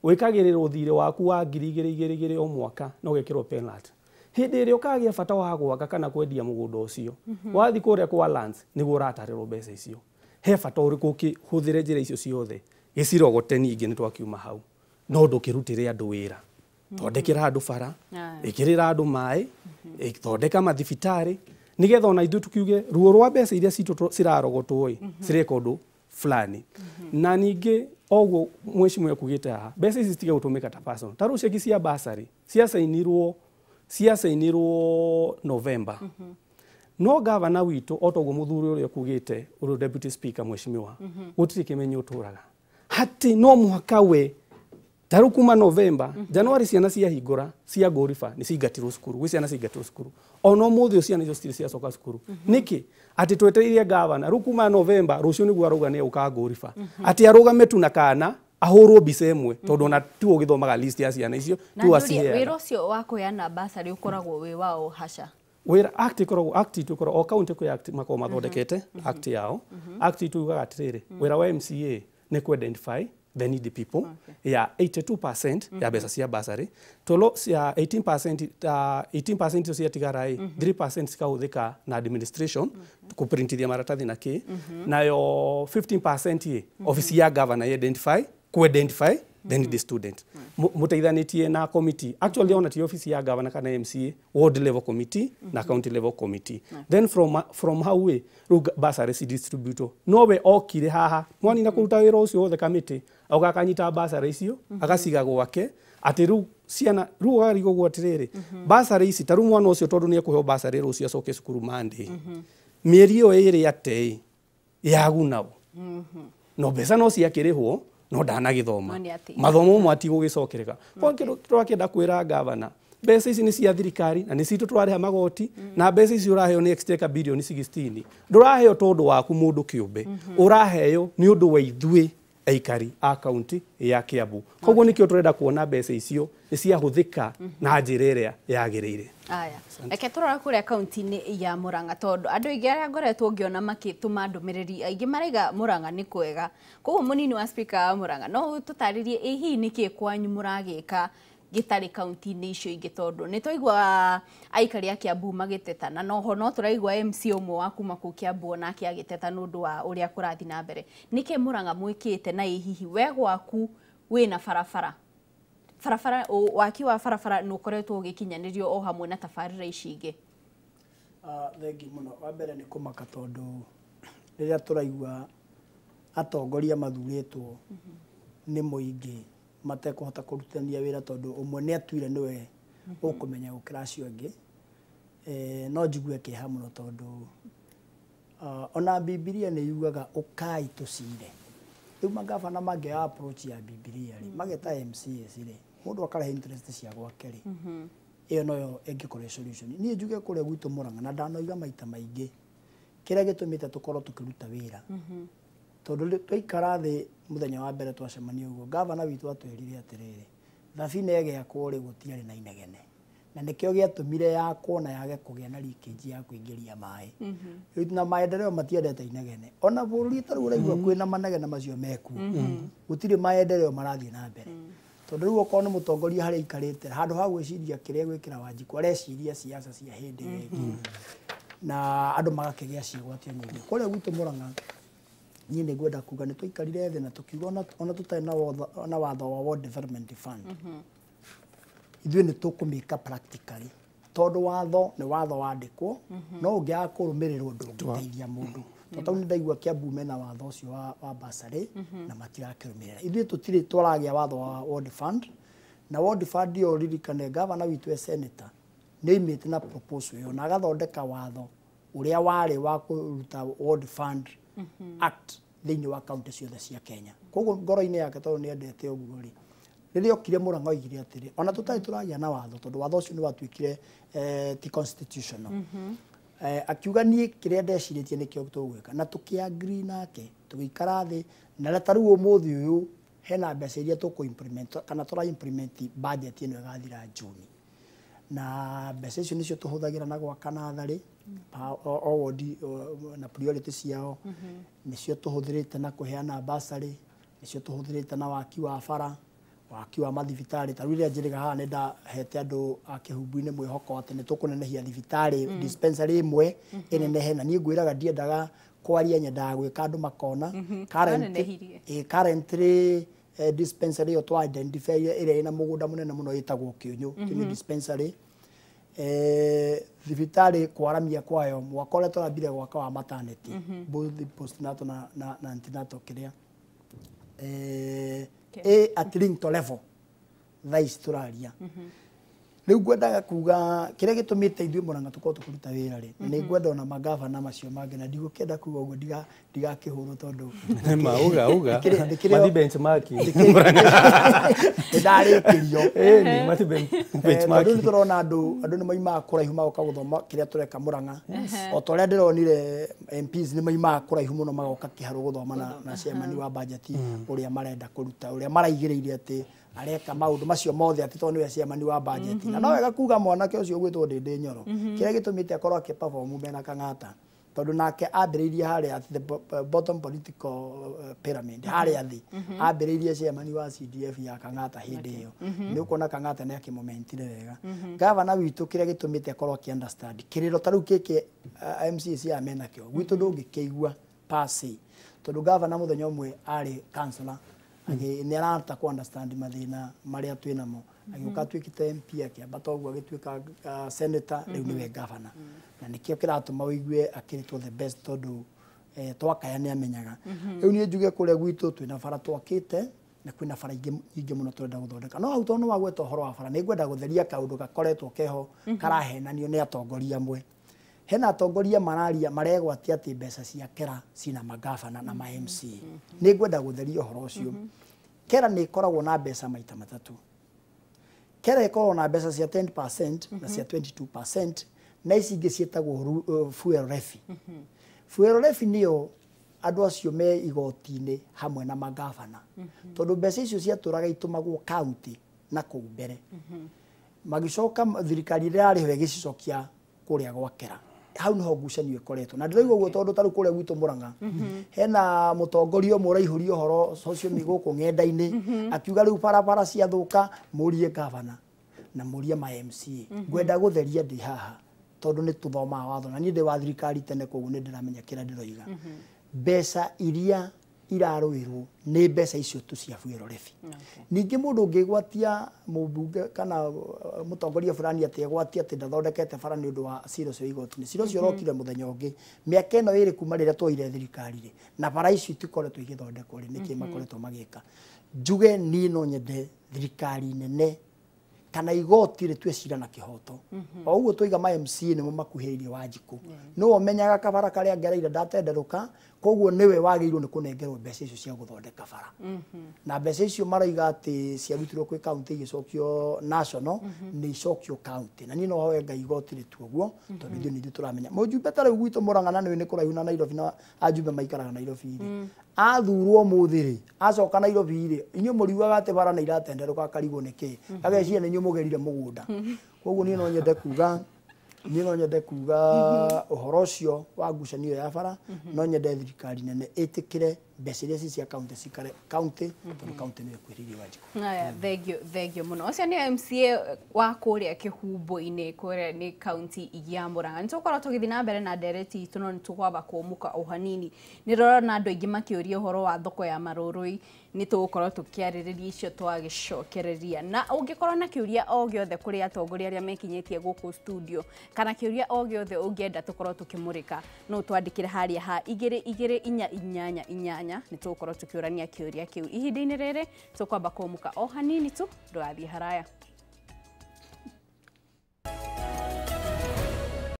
Wĩkagĩrĩrwo thirĩ waku wa 2,200 o mwaka na ũgekĩrwo penalty. Hĩndĩ ĩrĩa ũkagĩa bata wa gwaka kana kwendia mũgũnda ũcio, wathiĩ kũrĩa kwa lands nĩguo ũratarĩrwo mbeca icio. He bata ũrĩkũ ũkĩhũthĩre njĩra icio ciothe? Gĩcirogote ningĩ nĩ twakiuma hau, no ndũkĩrutĩre andũ wĩra. Thondekera andũ bara, ĩkĩrĩra andũ maĩ, thondeka mathibitarĩ, nĩgetha ona ithuĩ tũkiuge ruo rwa mbeca iria citũ cirarogotwo ĩ, cireka ũndũ fulani. Na ningĩ oguo mheshimiwa ekugĩte haha, mbeca ici citige gũtũmĩka ta personal. Ta rĩu ceki cia bursary ciacainirwo November. No gavana witũ o toguo mũthuri ũrĩa ũkugĩte, ũrĩa deputy speaker mheshimiwa, gũtirĩ kĩmenyo ũtũraga. Hatĩ no mũhaka we ta rĩu kuma November, January ciana ciahingũra cia Ngũriba nĩ ciingatirwo cukuru, gwĩ ciana ciingatirwo cukuru. Ona ũmũthĩ ũyũ ciana icio citirĩ ciacoka cukuru. Nĩkĩ? Atĩ twetereire gavana rĩu kuma November rũciũ nĩguo arauga nĩ egũka Ngũriba. Atĩ arũgame tu na kana ahũrwo mbica ĩmwe, tondũ ona tiwe ũgĩthomaga list ya ciana icio, Na tiwe njũrie, aciheaga. wĩra ũcio wa kũheana bursary ũkoragwo wĩ wao haca? Wĩra act ĩkoragwo, act itũ ĩkoragwo o county kwĩ act makoragwo mathondekete act yao. Act itũ yugaga atĩrĩrĩ, wĩra wa MCA nĩ kũ identify the needy people ya 82% ya mbeca cia bursary, tolo cia 18%, 18% icio ciatigara ĩ, 3% cikahũthĩka na administration kũprintithia maratathi na kĩ, nayo 15% ĩ office ya governor identify ku identify the needy student, mũteithanĩtie na committee. Actually ona ti office ya governor kana MCA, ward level committee na county level committee. Then from hau ĩ rĩu bursary ci distribute. No we okire haha mwanina kũruta wĩra ũcio wothe kamĩtĩ, auga akanyita bursary icio agaciga gwake, atĩ rĩu ciana rĩu ũkarigwo ũguo atĩrĩrĩ, bursary ici ta rĩu mwana ũcio tondũ nĩ ekũheo bursary rũciũ acoke cukuru Monday, mĩeri ĩyo ĩrĩ ate yaguna ũ? No mbeca no ciakĩrĩhwo no ndanagĩthoma. No nĩ atĩ- Mathomo mamwe atigũgĩcokereka. Kwa kĩndũ tũrakĩenda kwĩra gavana, mbeca ici nĩ cia thirikari na nĩ citũ tũrarĩha magoti, na mbeca ici ũraheo nĩ exchequer bilioni 16, ndũraheo tondũ waku mũndũ kĩũmbe, ũraheo nĩ ũndũ wa ithuĩ aikari a kaunti ya Kiambu. Koguo nĩkĩo tũrenda kuona mbeca icio nĩ ciahũthĩka na njĩra ĩrĩa yagĩrĩire. Aya, reke tũrore kũrĩa kaunti-inĩ ya Murang'a, tondũ andũ aingĩ arĩa ngoretwo ngĩona makĩtũma ndũmĩrĩri aingĩ maraiga Murang'a nĩ kwega. Koguo mũnini wa speaker wa Murang'a, no ũtũtarĩrie ĩ hihi nĩkĩ kwanyu mũragĩka gĩtarĩ kaunti-inĩ icio ingĩ, tondũ nĩ twaigua aikari a Kiambu magĩteta, na noho no tũraigua MC ũmwe wa kuma kũu Kiambu onake agĩteta nĩ ũndũ wa ũrĩa kũrathiĩ na mbere. Nĩkĩ Murang'a mwĩkĩte, na ĩ hihi we gwaku wĩna barabara, barabara waki wa barabara nĩ ũkoretwo ũgĩkinyanĩrio o hamwe na tabarĩra ici ingĩ? Thengi mũno. Wa mbere nĩ kũmaka, tondũ rĩrĩa tũraigua atongoria mathurĩtwo nĩ mũingĩ matekũhota kũrutithania wĩra, tondũ ũmwe nĩ atuire nĩwe Ũkũmenya gũkĩra acio angĩ. No njigue kĩeha mũno tondũ ona Bibilia nĩ yugaga ũkai tũcire. Rĩu magavana mangĩoya approach ya Bibilia rĩ, mageta MCAs rĩ, mũndũ akarehe interest cia gwake rĩ, ĩyo noyo ĩngĩkorwo solution. Niĩ njuge kũrĩa gwitũ Murang'a na ndanoiga maita maingĩ kĩrĩa gĩtũmĩte tũkorwo tũkĩruta wĩra, tondũ twaikara thĩ mũthenya wa mbere twacemania ũguo, gavana witũ atwĩrire atĩrĩrĩ, thabina ĩgĩakwo rĩ gũtiarĩ na inegene, na nĩkĩo gĩatũmire yakwo na yage kũgĩa na leakage ya kũingĩria maĩ. Rĩu na maendeleo matiendete inegene, ona bũrũri ta rĩu ũraigua kwĩna manegene macio mekuo, gũtirĩ maendeleo marathiĩ na mbere. Tondũ rĩu okorwo nĩ mũtongoria harĩa aikarĩte, handũ ha gwĩciria kĩrĩa gwĩkĩra Wanjikũ, areciria siasa cia hĩndĩ ĩyo ĩngĩ, na andũ magakĩgĩa ciĩgwatio nyingĩ. Kũrĩa gwitũ Murang'a niĩ nĩ ngwenda kuga nĩ twaikarire thĩ na tũkiuga ona tũtarĩ na watho wa World Development Fund, ithuĩ nĩ tũkũmĩka practically, tondũ watho nĩ watho wandĩkwo, no ũngĩaga kũrũmĩrĩrwo ndũngĩteithia mũndũ. Tondũ nĩ ndaigua Kiambu mena watho ũcio wa bursary na matirakĩrũmĩrĩra. Ithuĩ tũtirĩ twaragĩa watho wa World Fund, na World Fund ĩyo ririkane gavana witũ e senator nĩ oimĩte na proposal ĩyo na agathondeka watho ũrĩa warĩ wa kũruta World Fund Act thĩinĩ wa kaunti ciothe cia Kenya. Koguo ngoro-inĩ yake tondũ nĩ endete ũguo rĩ, rĩrĩa okire Murang'a oigire atĩrĩ, ona tũtarĩ tũragĩa na watho tondũ watho ũcio nĩ watuĩkire ti constitutional. Akiuga niĩ kĩrĩa ndecirĩtie nĩkĩo tũgwĩka, na tũkĩ-agree nake tũgĩikara thĩ, na ta rĩu ũmũthĩ ũyũ hena mbeca iria tũkũ implement kana tũra implement budget ĩno ĩgathira June, na mbeca icio nĩcio tũhũthagĩra na gwaka natharĩ o wodi na priority ciao, nĩcio tũhũthĩrĩte na kũheana bursary, nĩcio tũhũthĩrĩte na waki wa bara, waki wa mathibitarĩ. Ta rĩu rĩrĩa njĩrĩga haha nĩ ndahete andũ a Kĩhumbu-inĩ mwĩhoko atĩ nĩ tũkũnenehia thibitarĩ, dispensary ĩmwe ĩnenehe, na niĩ ngwĩraga ndiendaga kwaria, nyendaga gwĩka andũ makona. Currently dispensary ĩyo twa identify ĩrĩa ĩna mũgũnda mũnene mũno ĩtagwo Kĩũnyũ, Kĩũnyũ dispensary. Thibitarĩ kwaramia kwayo mwaka ũrĩa tũrambire gwaka wa maternity, both postnatal na antenatal kĩrĩa at lintel level thaa ici tũraria. Rĩu ngwendaga kuga kĩrĩa gĩtũmĩte ithuĩ Murang'a tũkorwo tũkĩruta wĩra rĩ, nĩ ngwenda ona magavana macio mangĩ, na ndigũkĩenda kuga ũguo ndigakĩhũrwo tondũ Ma uga uga mathi benchmarking nĩ ndarĩkĩrio. Ĩni mathi benchmarking tondũ nĩ tũrona andũ nĩ maimaga kũraihu magoka gũthoma kĩrĩa tũreka Murang'a, o ta ũrĩa ndĩronire MPs nĩ maimaga kũraihu mũno magoka kĩharũ gũthoma na chairman wa budget ũrĩa marenda kũruta, ũrĩa maraigĩrĩire atĩ areka maũndũ macio mothe atĩ tondũ nĩwe chairman wa budget. Na no wega kuga mwanake ũcio ũgwĩtwo Ndĩndĩ Nyoro, kĩrĩa gĩtũmĩte akorwo akĩ perform mena Kang'ata, tondũ nake ambĩrĩirie harĩa at the bottom political pyramid harĩa thĩ, ambĩrĩirie chairman wa CDF ya Kang'ata hĩndĩ ĩyo. Nĩ ũkuona Kang'ata nĩ akĩmomentire wega. Gavana witũ kĩrĩa gĩtũmĩte akorwo akĩ understand kĩrĩro ta rĩu gĩkĩ MCAs aya menakĩo gwitũ ndũngĩkĩigua per se, tondũ gavana mũthenya ũmwe arĩ councillor nĩ arahota ku understand mathĩna marĩa twĩ namo, agĩũka atuĩkĩte MP akĩambata ũguo agĩtuĩka senator, rĩu nĩwe gavana, na nĩkĩo kĩratũma ũigue akĩrĩtwo the best tondũ twakaya nĩ amenyaga. Rĩu niĩ njuge kũrĩa gwitũ twĩna bara twakĩte na kwĩna bara ingĩ nyingĩ mũno tũrenda gũthondeka, no hau tondũ nĩ wagweta ũhoro wa bara nĩ ngwenda gũtheria kaũndũ gakoretwo keho karahenanio nĩ atongoria amwe. Hena atongoria mararia maregwatia atĩ mbeca cia kera cina magavana na ma MCA. Nĩ ngwenda gũtheria ũhoro ũcio. Kera nĩ ĩkoragwo na mbeca maita matatũ. Kera ĩkoragwo na mbeca cia 10% na cia 22% na ici ingĩ ciĩtagwo fuel levy. Fuel levy nĩyo andũ acio me igoti-inĩ hamwe na magavana, tondũ mbeca icio ciatũraga itũmagwo county na kũu mbere, magĩcoka thirikari ĩrĩa yarĩ ho ĩgĩcicokia kũrĩa gwakera. Hau niho ngucanio ĩkoretwo, na ndĩraigua ũguo tondũ ta rĩu kũrĩa gwitũ Murang'a hena mũtongoria ũmwe ũraihũria ũhoro social media gũkũ ng'enda-inĩ akiuga rĩu barabara ciathũka mũrie gavana na mũrie ma MCA. Ngwenda gũtheria ndĩ haha tondũ nĩ tũthomaga watho na niĩ ndĩ wa thirikari tene, koguo nĩ ndĩramenya kĩrĩa ndĩroiga. Mbeca iria irarũĩrwo nĩ mbeca icio tu cia fuel levy. Ningĩ mũndũ ũngĩgwatia mũmbunge kana mũtongoria fulani atĩ egwatie atĩ ndathondekete bara nĩ ũndũ wa cira ũcio igoti-inĩ, cira ũcio ũrokire mũthenya ũngĩ mĩaka ĩno ĩrĩ kuma rĩrĩa twoire thirikari rĩ, na bara icio itikoretwo igĩthondekwo rĩ, nĩkĩ makoretwo magĩka? Njuge niĩ no nyende thirikari nene Kana igoti rĩtue cira na kĩhoto. O ũguo twaiga ma MCA nĩmo makuhĩrĩirie Wanjikũ, nĩwe ũmenyaga kabara karĩa ngereire ndatenderũka, koguo nĩwe wagĩrĩirwo nĩ kũnengerwo mbeca icio cia gũthondeka bara. Na mbeca icio marauga atĩ ciarutirwo kwĩ kaunti igĩcokio national, nĩ icokio kaunti. Na niĩ no hoe Ngai igoti rĩtue ũguo, tondũ ithuĩ nĩ ithuĩ tũramenya mũjumbe ta rĩu gwitũ Mũrang'a, na nĩũĩ nĩ kũraihu na Nairobi, na ajumbe maikaraga Nairobi rĩ, athurwo ũmũthĩ rĩ, acoka Nairobi rĩ, inyuĩ mũriugaga atĩ bara nĩ iratenderũka, akarigwo nĩ kĩ, ageciria nĩ inyuĩ mũgerire mũgũnda. Koguo niĩ no nyende kuga ũhoro ũcio wa ngucanio ya bara, no nyende thirikari nene ĩtĩkĩre mbeca iria ci cia kaunti cikare kaunti, tondũ kaunti nĩyo ĩkuhĩrĩirie Wanjikũ. Aya, thengio, thengio mũno. Ũcio nĩ MCA wa kũrĩa Kĩhumbu-inĩ, kũrĩa nĩ kaunti ya Murang'a. Nĩ tũgũkorwo tũgĩthiĩ na mbere na ndereti itũ, no nĩ tũkwamba kũmũka o hanini. Nĩ ndĩrona andũ aingĩ makĩũria ũhoro wa thoko ya Marũrũi. Nĩ tũgũkorwo tũkĩarĩrĩria icio twagĩcokereria. Na ũngĩkorwo na kĩũria o gĩothe kũrĩ atongoria arĩa mekinyĩtie gũkũ studio, kana kĩũria o gĩothe ũngĩenda tũkorwo tũkĩmũrĩka, no twandĩkĩre harĩa ha 22488. Nĩ tũgũkorwo tũkĩũrania kĩũria kĩu. Ihinda-inĩ rĩrĩ tũkwamba kũmũka o hanini tu, ndũgathiĩ haraya.